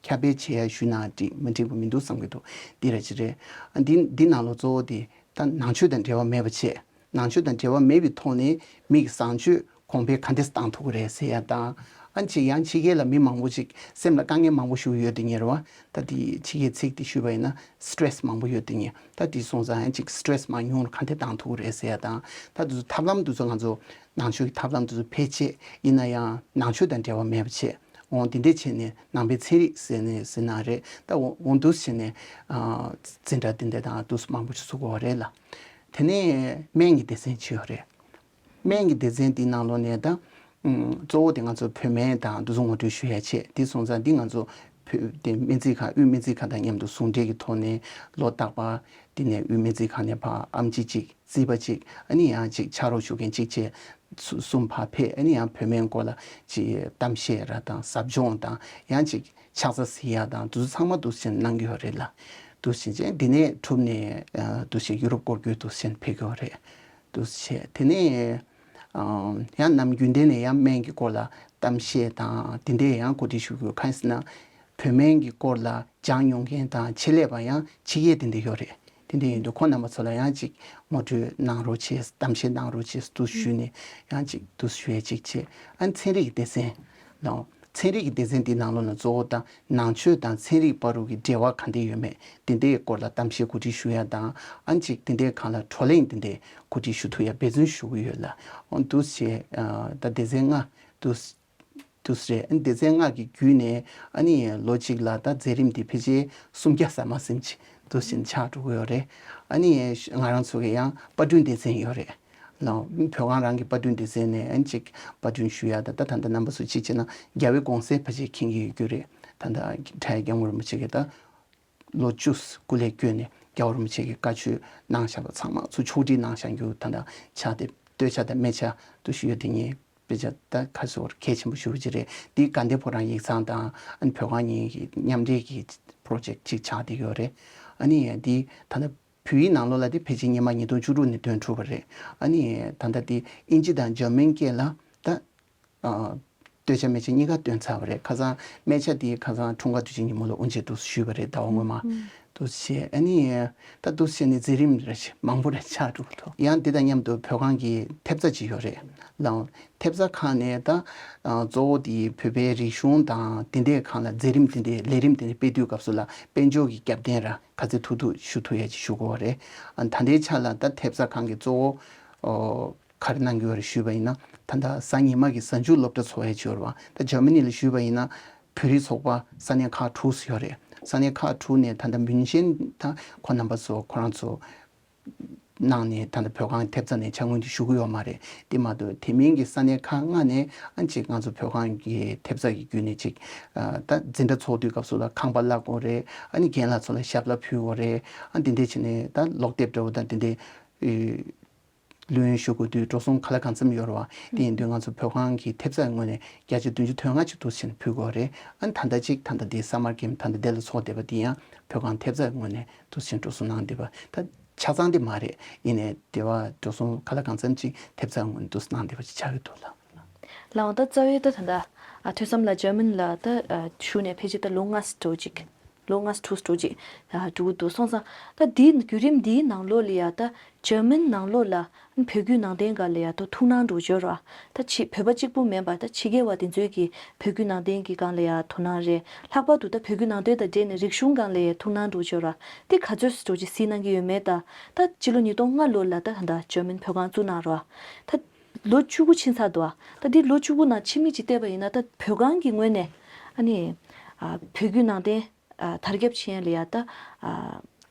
ཁྱབ་སྤེལ་བྱེད་ཡ་ཞུས་ན་འགྲིག་མི་འགྲིག་པ་མི་འདུག་བསམ་གྱི་འདུག་འདི་ར་ཅི་རེད། ཨ་འདི་འདི་ནང་ལོགས་གཙོ་བོ་དེ་ད་ནང་ཆོས་དང་འབྲེལ་བ་མེད་པ་བྱས། ནང་ཆོས་དང་འབྲེལ་བ་མེད་པའི་ཐོག་ནས་མི་གི་བཟང་སྤྱོད་གོང་འཕེལ་ག་འདྲས་བཏང་ཐུབ་ཀྱི་རེད་ཟེར་ཡ་དང་། ཨ་ཅིག་ཡང་ཕྱི་རྒྱལ་ལ་མི་མང་པོ་ཅིག་སེམས་ལ་དཀའ་ངལ་མང་པོ་ཞིག་ཡོད་དེ་ཉེ་རེད་བ། ད་དེ་ཕྱི་རྒྱལ་ཚིག་དེ་ཞུས་པ་ཡིན་ན་སི་ཊེ་རེ་སི་མང་པོ་ཡོད་དེ་ཉེ། ད་དེ་སོང་ཙང་ཡང་ཅིག་སི་ཊེ་རེ་སི་མང་ཉུང་རུ་ག་འདྲ་བཏང་ཐུབ་ཀྱི་རེད་ཟེར་ཡ་དང་། ད་དེ་ཚོ་ཐབས་ལམ་དེ་ཚོ་ང་ཚོ་ནང་ཆོས་ཀྱི་ཐབས་ལམ་དེ་ཚོ་ཕལ་ཆེར་ཡིན་ན་ཡང་ནང་ཆོས་དང་འབྲེལ་བ་མེད་པ་བྱས། འོང་དེ་འདྲས་བྱས་ནས་ནང་པའི་ཚན་རིག་ཟེར་ནས་ཟེར་ན་རེད། ད་འོང་འོང་འདུག་བྱས་ནས་ཨ་འཛིན་གྲྭ་དེ་འདྲས་དང་འདུག་མང་པོ་ཞིག་བཙུགས་ཡོད་རེད་ལ། དེ་ནས་སྨན་གྱི་སྡེ་ཚན་ཅིག་ཡོད་རེད། སྨན་གྱི་སྡེ་ཚན་དེའི་ནང་ལོགས་ནས་ད་ཨུམ་གཙོ་བོ་དེ་ང་ཚོ་བོད་སྨན་དང་འདུ་འཛོམས་ངོ་སྤྲོད་ཞུ་ཡ་བྱས། དེ་སོང་ཙང་འདི་ང་ཚོ་བོད་དེ་སྨན་རྩིས་ཁང་དབུས་སྨན་རྩིས་ཁང་དང་མཉམ་དུ་ཟུང་འབྲེལ་གྱི་ཐོག་ནས་ལོ་རྟག་པར་འདི་ནས་དབུས་སྨན་རྩིས་ཁང་ནས་ཕར་ཨེམ་ཆི་གཅིག་རྩིས་པ་གཅིག་ཨ་ནི་ཡང་གཅིག་ཕྱག་རོགས་ཞུ་མཁན་གཅིག་བྱས། གསུ་གསུམ་ཕར་ཕེབས། ཨ་ནི་ཡང་བོད་སྨན་སྐོར་ལ་གཅིག་གཏམ་བཤད་ར་དང་ཟབ་སྦྱོང་དང་ཡང་གཅིག་ཕྱག་འཚལ་གཟིགས་ཡ་དང་དེ་ཚོ་ཚང་མ་འདུག་སེ་གནང་གི་ཡོད་རེད་ལ། འདུག་སེ་བྱས་འདི་ནས་གྲུབ་ནས་འདུག་སེ་ཡུ་རོབ་སྐོར་སྐྱོད་འདུག་སེ་ཕེབས་ཀྱི་ཡོད་རེད། འདུག་སེ་བྱས་དེ་ནས་ཡང་ནམ་རྒྱུན་ལྡན་ནས་ཡང་སྨན་གྱི་སྐོར་ལ་གཏམ་བཤད་དང་དེ་འདྲས་ཡང་གོ་སྒྲིག་ཞུ་དགོས། གང་ཡིན་ཟེར་ན། བོད་སྨན་གྱི་སྐོར་ལ་སྦྱངས་མྱོང་མཁན་དང་ཆེད་ལས་པ་ཡང་ཕྱི་རྒྱལ་དེ་འདྲ་ཡོད་རེད། དེ་འདྲ་ཡིན་དུས་ཁོང་རྣམ་པ་ཚོ་ལ་ཡང་ཅིག་ངོ་སྤྲོད་གནང་རོགས་བྱས། གཏམ་བཤད་གནང་རོགས་བྱས་འདུག་ཞུས་ནས་ཡང་ཅིག་འདུག་ཞུ་ཡས་ཅིག་བྱས། ཨ་ནི་ཚན་རིག་གི་སྡེ་ཚན་ལ། ཚན་རིག་གི་སྡེ་ཚན་འདི་ནང་ལོགས་ན་གཙོ་བོ་དང་ནང་ཆོས་དང་ཚན་རིག་བར་དུ་གི་འབྲེལ་བ་ག་འདྲ་ཡོད་མེད་དེ་འདྲའི་སྐོར་ལ་གཏམ་བཤད་གོ་སྒྲིག་ཞུ་ཡ་དང་། ཨ་ནི་ཅིག་དེ་འདྲའི་སྒང་ལ་བགྲོ་གླེང་དེ་འདྲའི་གོ་སྒྲིག་ཞུ་ཐུབ་ཡ་འབད་བརྩོན་ཞུ་གི་ཡོད་ལ། འོ་འདུག་བྱས་ད་སྡེ་ཚན་ལྔ་འདུག་དུས་རེད། ཨ་ནི་སྡེ་ཚན་ལྔ་གི་བརྒྱུད་ནས་ཨ་ནི་ལོ་གཅིག་ལ་ད་མཛད་རིམ་དེ་ཕལ་ཆེར་སུམ་བརྒྱ་ཟ་མ་ཟིན་ཅིག་འདུག་སེ་ཆགས་འགྲོ་གི་ཡོད་རེད། ཨ་ནི་ང་རང་ཚོ་གི་ཡང་པར་སྐྲུན་སྡེ་ཚན་ཡོད་རེད་ལ། བོད་ཁང་རང་གི་པར་སྐྲུན་སྡེ་ཚན་ནས་ཨ་ནི་ཅིག་པར་སྐྲུན་ཞུ་ཡ་ད་ད་ད་ལྟ་རྣམ་པ་ཚོ་གཅིག་བྱས་ན་རྒྱལ་བའི་དགོངས་གསལ་ཕལ་ཆེར་མཁྱེན་གྱི་ཡོད་རྒྱུ་རེད། ད་ད་ཁྲ་ཡ་སྐྱབས་མགོན་རིན་པོ་ཆེ་གི་ད་ལོ་བཅུ་སྐུ་ལས་བསྐྱོན་ནས་རྒྱལ་བ་རིན་པོ་ཆེ་གི་བཀའ་ཆོས་གནང་བཞག་པ་ཚང་མ་ཚུར་ཕྱོགས་སྒྲིག་གནང་བཞག་རྒྱུ་ད་ད་ཆ་དེ་སྟོད་ཆ་དང་སྨད་ཆ་དུ་ཞུ་ཡ་དེ་ངས། དཔེ་ཆ་ད་ཁ་སོར་གལ་ཆེན་པོ་ཞུ་གི་རེད། འདི་དགའ་ལྡན་ཕོ་བྲང་ཡིག་ཚང་དང་ཨ་ནི་བོད་ཁང་གཉིས་ཀྱི་མཉམ་འབྲེལ་གྱི་པོ་རོ་ཇེག་ཅིག་ཆགས་བསྡད་ཡོད་རེད། ཨ་ནི་འདི་ད་ལྟ་བོད་ཡིག་ནང་ལོགས་ལ་འདི་ཕལ་ཆེར་སྔོན་མ་ཉིས་སྟོང་བཅུ་དྲུག་ནས་འདོན་གྲུབ་པ་རེད། ཨ་ནི་ད་ལྟ་འདི་ཨིན་ཇི་དང་འཇར་མན་སྐད་ལ་ད་ཨ་སྟོད་ཆ་སྨད་ཆ་གཉིས་ཀ་བཏོན་ཚར་བ་རེད། ཁ་སང་སྨད་ཆ་འདི་ཁ་སང་འཁྲུངས་སྐར་དུས་ཆེན་ཉིན་མོ་ལ་དབུ་འབྱེད་འདུག་ཞུས་པ་རེད། ཟླ་བ་སྔོན་མ་འདུག་བྱས། ཨ་ནི་ད་འདུག་བྱས་ནས་མཛད་རིམ་རེ་མང་པོ་རེ་ཆགས་འགྲོ་གི་འདུག་ཡང་འདི་དང་མཉམ་དུ་བོད་ཁང་གི་ཐེབས་རྩ་ཅིག་ཡོད་རེད་ལ། ཐེབས་རྩ་ཁང་ནས་ད་ཨ་གཙོ་བོ་དེ་བོད་པའི་རིག་གཞུང་དང་དེ་འདྲའི་སྒང་ལ་མཛད་རིམ་དེ་འདྲའི་ལས་རིམ་དེ་འདྲའི་སྤེལ་དུས་སྐབས་སུ་ལ་དཔལ་འབྱོར་གྱི་རྒྱབ་རྟེན་ར་ག་ཚོད་ཐུབ་ཐུབ་ཞུ་ཐུབ་ཡ་ཅིག་ཞུ་དགོས་པ་རེད། ཨ་ད་ལྟའི་ཆ་ལ་ད་ཐེབས་རྩ་ཁང་གི་གཙོ་བོ་ཨོ་ག་རེ་གནང་གི་ཡོད་རེད་ཞུས་པ་ཡིན་ན། ད་ལྟ་གཟའ་ཉི་མ་གི་གཟའ་མཇུག་སློབ་གྲྭ་ཚོགས་ཡ་ཅིག་ཡོད་རེད་བ། ད་འཇར་མ་ནི་ལ་ཞུས་པ་ཡིན་ན་བོད་རིགས་ཚོགས་པ་ས་གནས་ཁག་དྲུག་ཡོད་རེད། ས་གནས་ཁག་དྲུག་ནས་ད་ལྟ་མུན་ཤེན་ད་ཁོ་རྣམ་པ་ཚོ་ཁོ་རང་ཚོ་གནང་ནས་ད་ལྟ་བོད་ཁང་ཐེབས་རྩ་ནས་ཕྱག་དངུལ་དེ་ཞུ་གི་ཡོད་མ་རེད། དེ་མ་གཏོགས་དེ་མིན་གྱི་ས་གནས་ཁག་ལྔ་ནས་ཨ་ཅིག་ང་ཚོ་བོད་ཁང་གི་ཐེབས་རྩ་གི་བརྒྱུད་ནས་ཅིག་ཨ་ད་འཛིན་གྲྭ་ཚོགས་དུས་སྐབས་སུ་ལ་ཁང་པ་གླ་དགོས་རེད། ཨ་ནི་རྒན་ལགས་ཚོ་ལ་ཞབས་ལ་ཕུལ་དགོས་རེད། ཨ་འདི་འདྲས་བྱས་ནས་ད་ཀློག་དེབ་འདྲ་བོ་དང་འདི་འདྲས་ལོན་ཞུ་དགོས་དུས་འགྲོ་སོང་ག་ལ་གང་འཚམ་ཡོད་རེད་བ། དེ་ཡིན་དུས་ང་ཚོ་བོད་ཁང་གི་ཐེབས་རྩ་ངོས་ནས་བརྒྱ་ཆ་བདུན་ཅུ་དོན་ལྔ་ཅིག་འདུག་ཟེར་ནས་ཕུལ་དགོས་རེད། ཨ་ནི་ད་ལྟ་ཅིག་ད་ལྟ་འདི་སམ་མར་ཀེམ་ད་ལྟ་འདི་ལ་ཚོགས་བསྡད་པ་འདི་ཡང་བོད་ཁང་ཐེབས་རྩ་ངོས་ནས་འདུག་ཟེར་ནས་འགྲོ་སོང་གནང་བསྡད་པ་ད་ཆ་ཚང་དེ་མ་རེད། ཡིན་ནའི་དེ་བ་འགྲོ་སོང་ག་ལ་གང་འཚམ་ཅིག་ཐེབས་རྩ་ངོས་ནས་འདུག་གནང་བསྡད་པ་ཅིག་ཆགས་ཀྱི་འདུག་ལགས། ལགས་འོང་། ད་རྩ་བའི་ད་ད་ལྟ་ཨ་ཐོས་བསམ་ལགས་འཇར་མན་ལ་ད་ཨ་བཞུགས་ནས་ཕལ་ཆེར་ད་ལོ་ལྔ་ཙམ་འགྲོ་ཅིག་ལོ་ལྔ་དྲུག་ཙམ་ཅིག་ཨ་འགྲོ་གི་འདུག་སོང་ཙང་། ད་འདིའི་བརྒྱུད་རིམ་འདིའི་ནང་ལོགས་ལ་ཡ་ད་འཇར་མན་ནང་ལོགས་ལ་བོད་བརྒྱུད་ནང་བསྟན་སྒང་ལ་ཡ་ད་ཐུགས་སྣང་འགྲོ་འབྱོར་བ། ད་ཕྱི་བོད་པ་གཅིག་པུ་མིན་པར་ད་ཕྱི་རྒྱལ་བ་དེ་ཚོའི་གི་བོད་བརྒྱུད་ནང་བསྟན་གྱི་སྒང་ལ་ཡ་དོ་སྣང་རེད། ལྷག་པར་དུ་ད་བོད་བརྒྱུད་ནང་བསྟན་དང་འབྲེལ་ནས་རིག་གཞུང་སྒང་ལ་ཡ་ཐུགས་སྣང་འགྲོ་འབྱོར་བ། དེ་ག་ཚོད་ཙམ་ཅིག་གཟིགས་གནང་གི་ཡོད་མེད། ད་ད་སྤྱི་ལོ་ཉིས་སྟོང་ལྔ་ལོ་ལ་ད་ད་འཇར་མན་བོད་ཁང་བཙུགས་གནང་རོགས། ད་ལོ་བཅུ་དགུ་ཕྱིན་ཚར་འདུག་ད་འདི་ལོ་བཅུ་དགུ་ནང་ཕྱི་མིག་ཅིག་བལྟས་པ་ཡིན་ན་ད་བོད་ཁང་གི་ངོས་ནས་ཨ་ནི་ཨ་བོད་བརྒྱུད་ནང་བསྟན་ཨ་དར་ཁྱབ་ཕྱིན་ཡ་ལ་ཡ་ད་ཨ་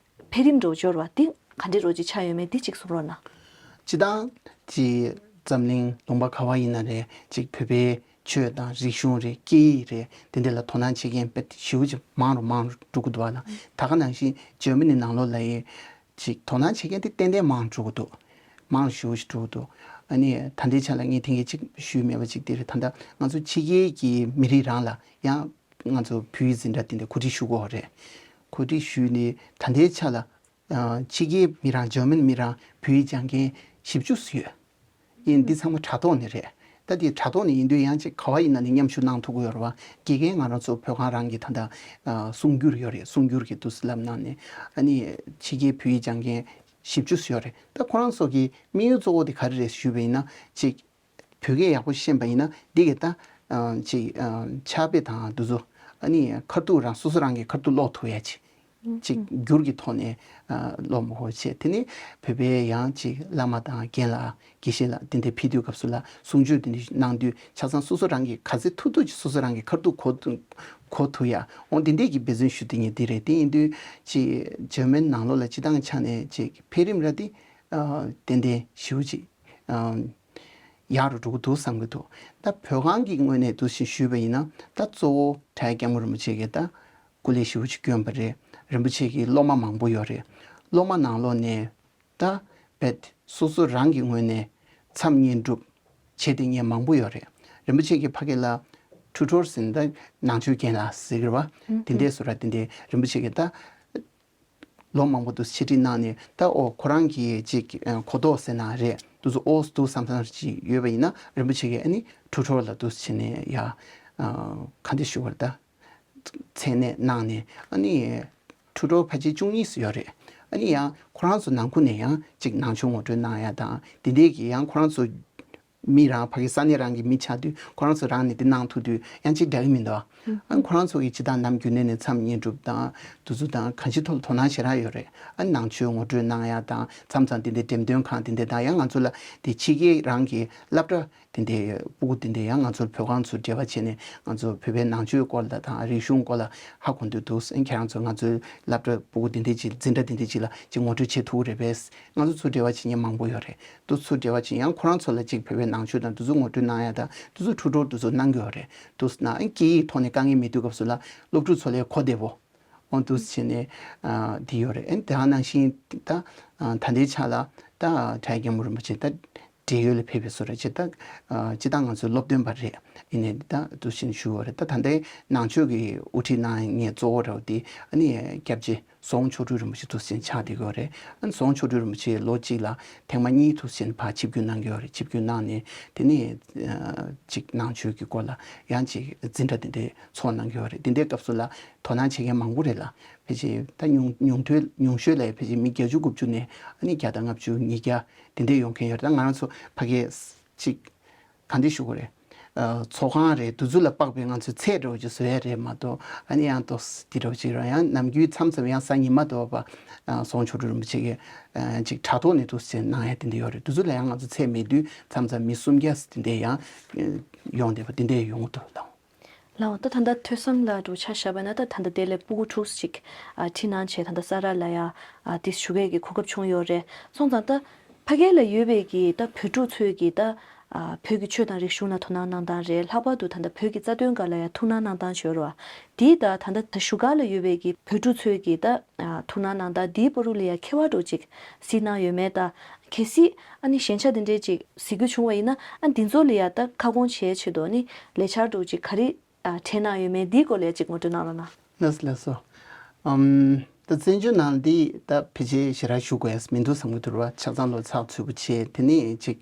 འཕེལ་རིམ་འགྲོ་འབྱོར་བ་འདི་ག་འདྲ་རོ་ཅིག་ཆགས་ཡོད་མེད་འདི་གཅིག་གསུང་རོགས་གནང་། སྤྱིར་བཏང་ཅིག་འཛམ་གླིང་ལུང་པ་ག་བ་ཡིན་ན་རེད་ཅིག་བོད་པའི་ཆོས་དང་རིག་གཞུང་རེད་སྐད་ཡིག་རེད་དེ་འདྲ་ལ་དོ་སྣང་བྱེད་མཁན་དཔེ་ཞེ་པོ་ཅིག་མང་རུ་མང་རུ་འགྲོ་གི་འདུག་བ་ལ། ད་ག་ནང་བཞིན་འཇར་མ་ནི་ནང་ལོགས་ལ་ཡི་ཅིག་དོ་སྣང་བྱེད་མཁན་དེ་ཏན་ཏན་མང་འགྲོ་གི་འདུག་མང་ཞེ་པོ་ཞིག་འགྲོ་གི་འདུག་ཨ་ནི་ད་ལྟའི་ཆ་ལ་ངས་དེང་གི་ཅིག་ཞུས་མེད་པ་ཅིག་དེ་རེད། ད་ལྟ་ང་ཚོ་ཕྱི་རྒྱལ་གྱི་མི་རིགས་རང་ལ་ཡང་ང་ཚོ་བོད་ཡིག་འཛིན་གྲྭ་དེ་འདྲ་གོ་སྒྲིག་ཞུ་དགོས་རེད། གོ་སྒྲིག་ཞུས་ནས་ད་ལྟའི་ཆ་ལ་ཨ་ཕྱི་རྒྱལ་མི་རང་འཇར་མན་མི་རང་བོད་ཡིག་སྦྱང་མཁན་བཞི་བཅུ་ཙམ་ཡོད། ཡིན་འདི་ཚང་མ་དྲ་ཐོག་ནས་རེད། ད་དེ་དྲ་ཐོག་ནས་ཡིན་དུས་ཡང་ཅིག་ག་བ་ཡིན་ན་ནས་མཉམ་ཞུགས་གནང་ཐུབ་ཀྱི་ཡོད་རེད་བ། དགེ་རྒན་ང་རང་ཚོ་བོད་ཁང་རང་གི་ད་ལྟ་ཨ་གསུང་སྒྱུར་ཡོད་རེད། གསུང་སྒྱུར་གྱི་དུས་སུ་ལབ་གནང་ནས་ཨ་ནི་ཕྱི་རྒྱལ་བོད་ཡིག་སྦྱང་མཁན་བཞི་བཅུ་ཙམ་ཡོད་རེད། ད་ཁོ་རང་ཚོ་གི་དམིགས་ཡུལ་གཙོ་བོ་དེ་ག་རེ་རེད་ཞུས་པ་ཡིན་ན་ཅིག་བོད་སྐད་ཡག་པོ་ཤེས་པ་ཡིན་ན་འདི་གི་ད་ ཨ་ཅིག་ཨ་ཕྱག་དཔེ་དང་དེ་ཚོ་ཨ་ནི་ཁ་ཐུག་རང་སོ་སོ་རང་གིས་ཁ་ཐུག་ཀློག་ཐུབ་ཡ་ཅིག་ཅིག་བསྒྱུར་གྱི་ཐོག་ནས་ཨ་ཀློག་མ་དགོས་བྱས། དེ་ནས་བོད་པའི་ཡང་ཅིག་བླ་མ་དང་རྒན་ལགས་དགེ་བཤེས་ལགས་དེ་འདྲ་ཕེབས་དུས་སྐབས་སུ་ལ་གསུང་ཆོས་དེ་འདྲ་གནང་དུས་ཆ་ཚང་སོ་སོ་རང་གིས་ག་ཚོད་ཐུབ་ཐུབ་ཅིག་སོ་སོ་རང་གིས་ཁ་ཐུག་གོ་གོ་ཐུབ་ཡ། འོ་དེ་འདྲས་ཀྱི་འབད་བརྩོན་ཞུ་དེ་ཉིད་འདི་རེད། དེ་ཡིན་དུས་ཅིག་འཇར་མན་ནང་ལོགས་ལ་སྤྱི་བཏང་ཆ་ནས་ཅིག་འཕེལ་རིམ་ར་དེ་ཨ་ཏན་ཏན་ཞེ་པོ་ཅིག་ཨ་ཡག་རུ་འགྲོ་གི་འདུག་བསམ་གྱི་འདུག་ད་བོད་ཁང་གི་ངོས་ནས་འདུག་སེ་ཞུས་པ་ཡིན་ན། ད་གཙོ་བོ་གྲྭ་སྐྱབས་མགོན་རིན་པོ་ཆེ་གིས་ད་སྐུ་ལས་ཞེ་པོ་ཅིག་བསྐྱོན་པ་རེད། རིན་པོ་ཆེ་གི་སློབ་མ་མང་པོ་ཡོད་རེད། སློབ་མ་ནང་ལོགས་ནས་ད་བེད་སོ་སོ་རང་གི་ངོས་ནས་མཚམས་བསྙེན་སྒྲུབ་བྱེད་དེ་ཉན་མང་པོ་ཡོད་རེད། རིན་པོ་ཆེ་གིས་ཕ་གི་ལ་ཁྲུ་ཁྲོར་ཟེར་ན་ད་ནང་ཆོས་རྒན་ལགས་ཟེར་གི་རེད་བ། དེ་འདྲས་སུ་ར་དེ་འདྲས་རིན་པོ་ཆེ་གིས་ད་ལོ་མང་པོ་འདུག་འཆད་ཁྲིད་གནང་ནས། ད་ཨོ་ཁོ་རང་གི་ཅིག་ཨ་གོ་རྟོགས་ཟེར་ན་རེད། འདུག་སེ་ཨོ་འདུག་བསམ་བསམ་ཅིག་ཡོད་པ་ཡིན་ན་རིན་པོ་ཆེ་གིས་ཨ་ནི་ཁྲུ་ཁྲོར་ལ་འདུག་སེ་བྱས་ནས་ཡ་ཨ་ག་འདྲ་ཞུ་དགོས་རེད། ད་མཚན་གནས་གནང་ནས་ཨ་ནི་ཁྲུ་ཁྲོར་ཕལ་ཆེར་བཅུ་གཉིས་སུ་ཡོད་རེད། ཨ་ནི་ཡང་ཁོ་རང་ཚོ་ནང་ཁུལ་ནས་ཡང་ཅིག་ནང་ཆོས་ངོ་སྤྲོད་གནང་ཡ་དང་དེ་འདྲས་ཀྱི་ཡང་ཁོ་རང་ཚོ་མི་རང་ཕ་གི་ས་གནས་རང་གི་མི་ཆགས་དུས་ཁོ་རང་ཚོ་རང་ནས་དེ་གནང་ཐུབ་དུས་ཡང་ཅིག་འདྲ་གི་མི་འདུག་ཨ། ཨ་ཁོ་རང་ཚོ་གི་ཇི་ལྟར་ནམ་རྒྱུན་ནས་ནས་མཚམས་བསྙེན་སྒྲུབ་དང་དེ་ཚོ་དང་གང་ཅིའི་ཐོག་ལ་དོ་སྣང་ཞེ་དྲག་ཡོད་རེད། ཨ་ནང་ཆོས་ངོ་སྤྲོད་གནང་ཡ་དང་མཚམས་མཚམས་དེ་འདྲའི་འགྲེམས་སྟོན་ཁང་དེ་འདྲ་དང་། ཡང་ང་ཚོ་ལ་དེ་ཕྱི་རྒྱལ་རང་གི་སློབ་གྲྭ་དེ་འདྲའི་སྤུ་གུ་དེ་འདྲ་ཡང་ང་ཚོར་བོད་ཁང་ཚོ་འབྲེལ་བ་བྱས་ནས་ང་ཚོ་བོད་པའི་ནང་ཆོས་སྐོར་ལ་དང་རིག་གཞུང་སྐོར་ལ་ཧ་གོ་འདོད་འདུག་ཨ་ཁྱེད་རང་ཚོ་ང་ཚོའི་སློབ་གྲྭ་སྤུ་གུ་དེ་འདྲ་ཅིག་འཛིན་གྲྭ་དེ་འདྲ་ཅིག་ལ་ཅིག་ངོ་སྤྲོད་བྱེད་ཐུབ་ཀྱི་རེད་པས། ང་ཚོ་ཚུར་འབྲེལ་བ་བྱེད་མཁན་མང་པོ་ཡོད་རེད། དུ་ཚུར་འབྲེལ་བ་བྱེད། ཡང་ཁོ་རང་ཚོ་ལ་ཅིག་བོད་པའི་ནང་ཆོས་དང་དུ་ཚོ་ངོ་སྤྲོད་གནང་ཡ་དང་དུ་ཚོ་ཁྲུ་ཁྲོར་དུ་ཚོ་གནང་གི་ཡོད་རེད། དུ་ན་སྐད་ཡིག་ཐོག་ནས་དཀའ་ངལ་མེད་དུས་སྐབས་སུ་ལ་སློབ་ཕྲུག་ཚོ་ལ་གོ་བདེ་པོ་འོང་དུ་བྱས་ནས་དེ་ཡོད་རེད། ཨན་དེ་ནང་བཞིན་ད་ད་ལྟའི་ཆ་ལ་ད་གྲྭ་རྒན་མོ་རིན་པོ་ཆེ་ད་འབྲེལ་ཡོད་ལ་ཕེབས་པའི་བཟོ་འདྲ་བྱས། ད་སྤྱི་བཏང་ང་ཚོའི་སློབ་སྟོན་པ་རེད། ཡིན་ནའི་ད་དུ་བཞིན་ཞུ་བ་རེད། ད་ད་ལྟའི་ནང་ཆོས་ཀྱི་དབུ་ཁྲིད་གནང་མཁན་གཙོ་བོ་རེད་དེ་ཨ་ནི་སྐྱབས་རྗེ་ཟོང་ཆོ་འཕྲུལ་རིན་པོ་ཆེ་དུ་ཟིན་ཆགས་བསྡད་ཡོད་རེད། ཨ་ནི་ཟོང་ཆོ་འཕྲུལ་རིན་པོ་ཆེ་ལོ་གཅིག་ལ་ཐེངས་མ་གཉིས་དུ་ཟིན་ཕར་ཆིབས་བསྒྱུར་གནང་གི་ཡོད་རེད། ཆིབས་བསྒྱུར་གནང་ནས་དེ་ནས་ཅིག་ནང་ཆོས་ཀྱི་སྐོར་ལ་ཡང་ཅིག་འཛིན་གྲྭ་དེ་འདྲའི་ཚོགས་གནང་གི་ཡོད་རེད། དེ་འདྲའི་སྐབས་སུ་ལ་དོ་སྣང་བྱེད་མཁན་མང་པོ་རེད་ལ། ཕལ་ཆེར་ད་ཉུང་ཉུང་མཐོའི་ཉུང་ཤོས་ལ་ཕལ་ཆེར་མི་བརྒྱད་ཅུ་དགུ་བཅུ་ནས་ཨ་ནི་བརྒྱ་དང་ལྔ་བཅུ་ཉིས་བརྒྱ་དེ་འདྲའི་ཡོང་མཁན་ཡོད་རེད། ད་ང་རང་ཚོ་ཕ་གིའི་ཅིག་ག་འདྲ་ཞུ་དགོས་རེད། ཨ་ཚོགས་ཁང་རེད། དུས་ཚོད་ལ་དཔག་པའི་ང་ཚོའི་ཚད་འདྲ་བོ་ཅིག་བཟོ་ཡ་རེད་མ་གཏོགས། ཨ་ནི་ཡང་ཏོག་ཙམ་འདི་འདྲ་བོ་ཅིག་རེད། ཡང་ནམ་རྒྱུན་མཚམས་མཚམས་ཡང་གཟའ་ཉི་མ་དེ་བ་ཨ་ཟོང་ཆོ་འཕྲུལ་རིན་པོ་ཆེ་གིས་ཨ་ཅིག་དྲ་ཐོག་ནས་ཏོག་ཙམ་གནང་ཡ་དེ་འདྲ་ཡོད་རེད། དུས་ཚོད་ལ་ཡང་ང་ཚོ་ཚད་མེད་དུས་མཚམས་མཚམས་མི་སུམ་བརྒྱ་དེ་འདྲ་ཡང་ཨ་ཡོང་བསྡད་པ་དེ་འདྲ་ཡོང་གི་འདུག་ལགས། ལགས་འོང་། ད་ད་ལྟ་ཐོས་བསམ་ལ་འགྲོ་ཆ་བཞག་པ་ན་ད་ད་ལྟ་དེ་ལས་སྤུ་གུ་དྲུག་ཅིག་ཨ་ཁྲིད་གནང་བྱས་ད་ལྟ་ས་རཱ་ལ་ཡ་ཨ་དེ་ཞུ་མཁན་གྱི་གོ་སྐབས་བྱུང་ཡོད་རེད། སོང་ཙང་ད་ཕ་གི་ལ་ཡོད་པའི་གི་ད་བོད་ཕྲུག་ཚོས་གི་ད་ཨ་བོད་ཀྱི་ཆོས་དང་རིག་གཞུང་ལ་དོ་སྣང་གནང་སྟངས་རེད། ལྷག་པར་དུ་ད་ལྟ་བོད་ཀྱི་རྩ་དོན་སྒང་ལ་ཡ་ཐུགས་སྣང་གནང་སྟངས་ཡོད་རེད་བ། དེ་ད་ད་ལྟ་ད་བཞུགས་སྒར་ལ་ཡོད་པའི་གི་བོད་ཕྲུག་ཚོས་གི་ད་ཨ་ཐུགས་སྣང་གནང་སྟངས་དེའི་བར་དུ་ལ་ཡ་ཁྱད་པར་འདྲ་བོ་ཅིག་གཟིགས་གནང་ཡོད་མེད། ད་གལ་སྲིད་ཨ་ནི་ཞན་ཆ་དེ་འདྲས་ཅིག་གཟིགས་རྒྱུ་བྱུང་བ་ཡིན་ན་ཨ་འདི་ཚོ་ལ་ཡ་ད་ཁ་སྐོང་བྱེད་ཆེད་དུ་ཨ་ནི་ལས་འཆར་འདྲ་བོ་ཅིག་ག་རེ་ཨ་འཕྲད་གནང་ཡོད་མེད་འདིའི་སྐོར་ལ་ཡ་ཅིག་ངོ་སྤྲོད་གནང་རོགས་གནང་། ལགས་སོ་ལགས་སོ། ཨམ་ད་བཙན་བྱོལ་ནང་འདི་ད་ཕལ་ཆེར་ཞེ་དྲག་བཞུགས་དགོས་མི་འདུག་བསམ་གྱི་འདུག་ར་བ། ཆ་ཚང་ལོ་ཚགས་ཚུད་པོ་བྱས། དེ་ནས་ཅིག་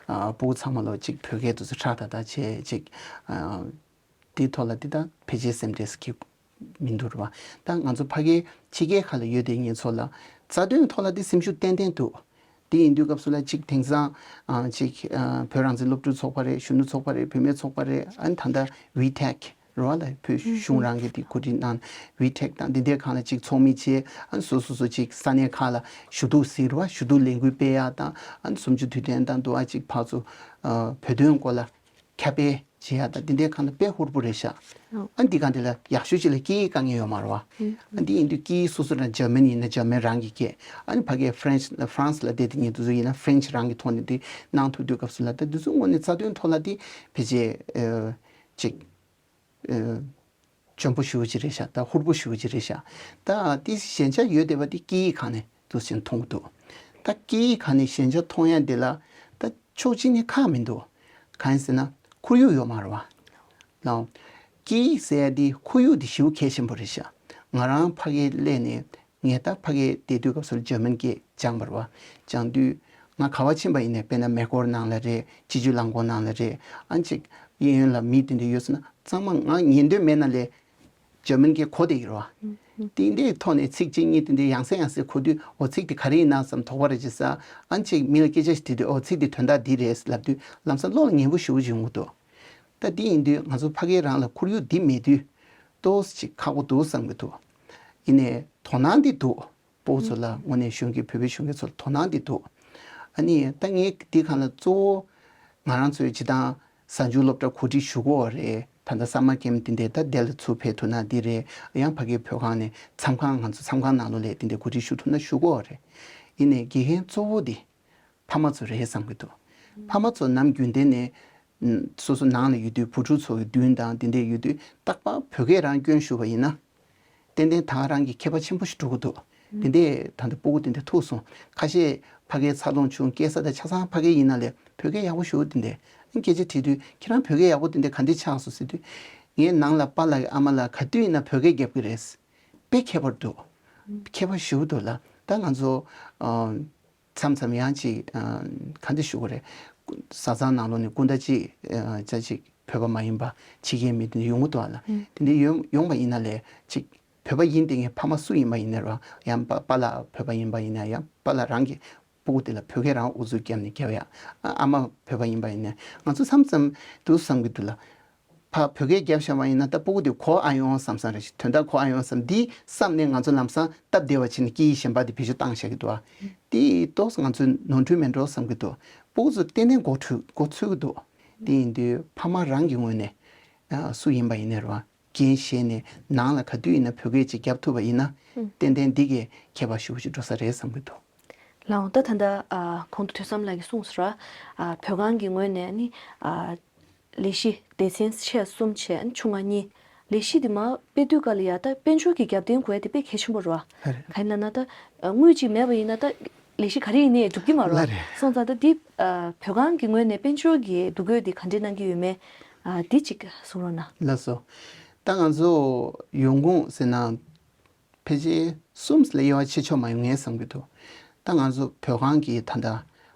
ཨ་སྤུ་གུ་ཚང་མ་ལོ་ཅིག་བོད་སྐད་དུ་ཚོ་ཁྲག་ད་ད་བྱས་ཅིག་ཨ་དེའི་ཐོག་ལ་འདི་ད་ཕལ་ཆེར་སེམས་ཁྲལ་སྐྱེ་མི་འདུག་ར་བ། ད་ང་ཚོ་ཕ་གིའི་ཕྱི་རྒྱལ་ཁག་ལ་ཡོད་དེ་ངེད་ཚོ་ལ་རྩ་དོན་ཐོག་ལ་འདི་སེམས་ཤུགས་ཏན་ཏན་འདུག་དེ་ཡིན་དུས་སྐབས་སུ་ལ་ཅིག་དེང་སང་ཨ་ཅིག་ཨ་བོད་རང་བཙན་སློབ་ཕྲུག་ཚོགས་པ་རེད། གཞོན་ནུ་ཚོགས་པ་རེད། བུད་མེད་ཚོགས་པ་རེད། ཨ་ནི་ད་ལྟ་ཝི་ཊེག་རེད་བ་ལ་བོད་གཞུང་རང་གི་དེ་གོ་སྒྲིག་གནང་ཝི་ཊེག་དང་འདི་འདྲའི་སྒང་ལ་ཅིག་ཚོགས་མི་བྱས། ཨ་ནི་སོ་སོ་སོ་ཅིག་ས་གནས་ཁག་ལ་ཞུ་གཏུག་ཟེར་བ་ཞུ་གཏུག་ལས་འགུལ་སྤེལ་ཡ་དང་། ཨ་ནི་གསུམ་བཅུ་དུས་དྲན་དང་དུ་ཨ་ཅིག་ཕར་ཚུར་ཨ་བོད་དོན་སྐོར་ལ་ཁྱབ་སྤེལ་བྱེད་ཡ་དང་འདི་འདྲའི་སྒང་ལ་དཔེ་ཧུར་པོ་རེད་ཤག་ཨོ། ཨ་འདི་སྒང་དེ་ལ་ཡག་ཤོས་ཅིག་ལ་སྐད་ཡིག་དཀའ་ངལ་ཡོད་མ་རེད་བ། ཨ་འདི་ཡིན་དུས་སྐད་ཡིག་སོ་སོ་རང་འཇར་མན་ཡིན་ན་འཇར་མན་རང་གི་སྐད། ཨ་ནི་ཕ་གིའི་ཧྥ་རན་སི་ཧྥ་རན་སི་ལ་བསྡད་དེ་ཉིན་དུ་ཚོ་ཡིན་ན་ཧྥ་རན་སི་རང་གི་ཐོག་ནས་དེ་གནང་ཐུབ་དུས་སྐབས་སུ་ལ་ད་འདི་ཚོ་དངོས་གནས་རྩ་དོན་ཐོག་ལ་དེ་ཕལ་ཆེར་ཨ་ཅིག་ཨ་འཇོན་པོ་ཞེ་པོ་ཅིག་རེད་ཤག་ད་ཧུར་པོ་ཞེ་པོ་ཅིག་རེད་ཤག་ད་དེ་ཞན་ཆ་ཡོད་བསྡད་པ་དེ་སྐད་ཡིག་སྒང་ནས་འདུག་སེ་མཐོང་གི་འདུག་ད་སྐད་ཡིག་སྒང་ནས་ཞན་ཆ་མཐོང་ཡ་འདི་ལ་ད་ཕྱོགས་གཅིག་ནས་ཁག་མི་འདུག་གང་ཡིན་ཟེར་ན་ཁོར་ཡུག་ཡོད་མ་རེད་བ། ལགས། སྐད་ཡིག་ཟེར་ཡ་འདི་ཁོར་ཡུག་འདི་ཞེ་པོ་གལ་ཆེན་པོ་རེད་ཤག་ང་རང་ཕ་གིར་སླེབས་ནས་ངས་ད་ཕ་གིར་བསྡད་དུས་སྐབས་སུ་འཇར་མན་སྐད་སྦྱངས་པ་རེད་བ། སྦྱངས་དུས་ང་ག་པར་ཕྱིན་པ་ཡིན་ནའི་དཔེར་ན་མེ་འཁོར་ནང་ལ་རེད། སྤྱི་སྤྱོད་རླངས་འཁོར་ནང་ལ་རེད། ཨ་ཅིག་གཡས་གཡོན་ལ་མི་དེ་འདྲ་ཡོད་ཟེར་ན་ཚང་མ་ང་ཉན་འདོད་མེད་ན་ལས་འཇར་མན་སྐད་གོ་བསྡད་ཀྱི་རེད་བ། དེ་འདྲའི་ཐོག་ནས་ཚིག་གཅིག་གཉིས་དེ་འདྲའི་ཡང་སེ་ཡང་སེ་གོ་དུས་འོ་ཚིག་དེ་ག་རེ་ཡིན་ན་བསམ་དོགས་པ་རེ་བྱེད་ས། ཨ་ཅིག་མི་ལ་སྐད་ཆ་ཞིག་དྲིས་དུས་འོ་ཚིག་དེ་དོན་དག་འདི་རེད་ལབ་དུས་ལམ་སང་བློ་ལ་ངན་པོ་ཞེ་པོ་ཅིག་ཡོང་གི་འདུག་ད་འདི་ཡིན་དུས་ང་ཚོ་ཕ་གི་རང་ལ་ཁོར་ཡུག་འདི་མེད་དུས་ཏོག་ཙམ་ཅིག་ཁག་པོ་འདུག་བསམ་གྱི་འདུག་ཡིན་ནའི་དོ་སྣང་འདི་འདུག་སྤོ་བོ་ཚོ་ལ་དངོས་གནས་གཞོན་སྐྱེས་བོད་པའི་གཞོན་སྐྱེས་ཚོ་ལ་དོ་སྣང་འདི་འདུག་ཨ་ནི་ད་ངས་འདི་གང་ལ་གཙོ་བོ་ང་རང་ཚོའི་སྤྱི་བཏང་གཟའ་མཇུག་སློབ་གྲྭ་གོ་སྒྲིག་ཞུ་གི་ཡོད་རེད། ད་ལྟ་སམ་མར་ཀེམ་འདི་འདྲའི་ད་དེ་ལ་ཚུར་ཕེབས་ཐུབ་ན་འདི་རེད། ཡང་ཕ་གིའི་བོད་ཁང་ནས་མཚམས་ཁང་ང་ཚོ་མཚམས་ཁང་ནང་ལོགས་ལ་འདི་འདྲའི་གོ་སྒྲིག་ཞུ་ཐུབ་ན་ཞུ་གི་ཡོད་རེད། ཡིན་ནའི་དགེ་རྒན་གཙོ་བོ་འདི་ཕ་མ་ཚོ་རེད་བསམ་གྱི་འདུག་ཕ་མ་ཚོ་ནམ་རྒྱུན་ལྡན་ནས་ཨ་སོ་སོ་ནང་ལ་ཡོད་དུས་བུ་ཕྲུག་ཚོ་གི་མདུན་དང་འདི་འདྲའི་ཡོད་དུས་རྟག་པར་བོད་སྐད་རང་སྐྱོན་ཞུ་བ་ཡིན་ན། ཏན་ཏན་ད་ག་རང་གི་ཁྱད་པར་ཆེན་པོ་ཞིག་འགྲོ་གི་འདུག་དེ་འདྲས་ད་ལྟ་སྤུ་གུ་དེ་འདྲ་ཐུག་སོང་། ཁ་ཤས་ཕ་གིའི་འཚར་ལོངས་བྱུང་སྐྱེས་ས་དང་ཆ་ཚང་ཕ་གི་ཡིན་ན་ལས་བོད་སྐད་ཡག་པོ་ཞུ་དེ་འདྲས། སྐད་ཆ་དྲིས་དུས་ཁྱེད་རང་བོད་སྐད་ཡག་པོ་དེ་འདྲས་ག་འདྲས་ཆགས་སོང་ཟེར་དུས། ངའི་ནང་ལ་པཱ་ལགས་ཨ་མ་ལགས་ག་དུས་ཡིན་ན་བོད་སྐད་རྒྱབ་ཀྱི་རེད། དཔེ་ཁྱད་པར་འདུག་ཁྱད་པར་ཞུ་འདུག་ལ་ད་ང་ཚོ། མཚམས་མཚམས་ཡང་ཅིག་ག་འདྲ་ཞུ་དགོས་རེད། བཟའ་ཚང་ནང་ལོགས་ནས་སྐུ་ཟླ་གཅིག་ཅ་ཅིག་བོད་པ་མ་ཡིན་པ་ཕྱི་རྒྱལ་མི་དེ་འདྲ་ཡོང་གི་འདུག་ཨ་ལ། དེ་འདྲ་ཡོང་ཡོང་པ་ཡིན་ན་ལས་ཅིག་བོད་པ་ཡིན་དེ་ངའི་ཕ་མ་སུ་ཡིན་པ་ཡིན་ན་ར་ཡང་པཱ་པཱ་ལགས་བོད་པ་ཡིན་པ་ཡིན་ན་ཡང་པཱ་ལགས་རང་གི་སྤུ་གུ་དེ་ལ་བོད་སྐད་རང་ཨུ་ཚུགས་བརྒྱབ་ནས་རྒྱབ་ཡ། ཨ་མ་བོད་པ་ཡིན་པ་ཡིན་ན་ང་ཚོ་མཚམས་མཚམས་འདུག་བསམ་གི་འདུག་ལ། ཕ་བོད་སྐད་རྒྱབ་བཞག་པ་ཡིན་ན་ད་སྤུ་གུ་དེ་གོ་ཨ་ཡོང་བསམ་བསམ་རེད། དོན་དག་གོ་ཨ་ཡོང་བསམ་འདི་བསམ་ནས་ང་ཚོ་ལམ་སང་སྟབས་བདེ་བ་བྱས་ནས་སྐད་ཡིག་གཞན་པ་དེ་བེད་སྤྱོད་བཏང་བཞག་གི་འདུག་ཨ། དེ་ཏོག་ཙམ་ང་ཚོས་ནོར་འཁྲུལ་མེད་འགྲོ་བསམ་གི་འདུག་སྤུ་གུ་ཚོ་ཏན་ཏན་མགོ་འཁྲུལ་མགོ་ཚོས་གི་འདུག་དེ་ཡིན་དུས་ཕ་མ་རང་གི་ངོས་ནས་ཨ་སུ་ཡིན་པ་ཡིན་ནའི་རེད་བ། འགན་བཞེས་ནས་ནང་ལ་ག་དུས་ཡིན་ན་བོད་སྐད་ཅིག་རྒྱབ་ཐུབ་པ་ཡིན་ན་ཏན་ཏན་འདི་གས་ཁྱད་པར་ཞེ་པོ་ཅིག་འགྲོ་ས་རེད་བསམ་གི་འདུག་ལགས་འོང་། ད་ད་ལྟ་ཨ་གོང་དུ་ཐོས་བསམ་ལགས་ཀྱིས་གསུངས་སོང་ར། ཨ་བོད་ཁང་གི་ངོས་ནས་ནི་ཨ་ལས་གཞི་སྡེ་ཚན་ཆེ་གསུམ་བྱས་ཨ་ཆུང་ང་གཉིས། ལས་གཞི་དེ་མར་སྤེལ་དུས་ག་ལ་ཡ་ད་དཔལ་འབྱོར་གྱི་རྒྱབ་རྟེན་དགོས་ཡ་དེ་དཔེ་གལ་ཆེན་པོ་རེད་བ། ལགས་རེད། གང་ཡིན་ལབ་ན་ད་ཨ་དངུལ་ཅིག་མེད་པ་ཡིན་ན་ད་ལས་གཞི་ག་རེ་ཡིན་ནའི་འགྲུབ་ཀྱི་མ་རེད་བ། ལགས་རེད། སོང་ཙང་ད་འདི་ཨ་བོད་ཁང་གི་ངོས་ནས་དཔལ་འབྱོར་གྱི་འདུ་འགོད་དེ་ག་འདྲས་གནང་གི་ཡོད་མེད། ཨ་འདི་གཅིག་གསུང་རོགས་གནང་། ལགས་སོ། ད་ང་ཚོ་ཡོང་ཁུངས་ཟེར་ན། ཕལ་ཆེར་གསུམ་ལས་དབྱེ་བ་ཕྱེ་ཆོག་མ་ཡོང་ངེས་བསམ་གྱི་འདུག་ད་ང་ཚོ་བོད་ཁང་གི་ད་ལྟ་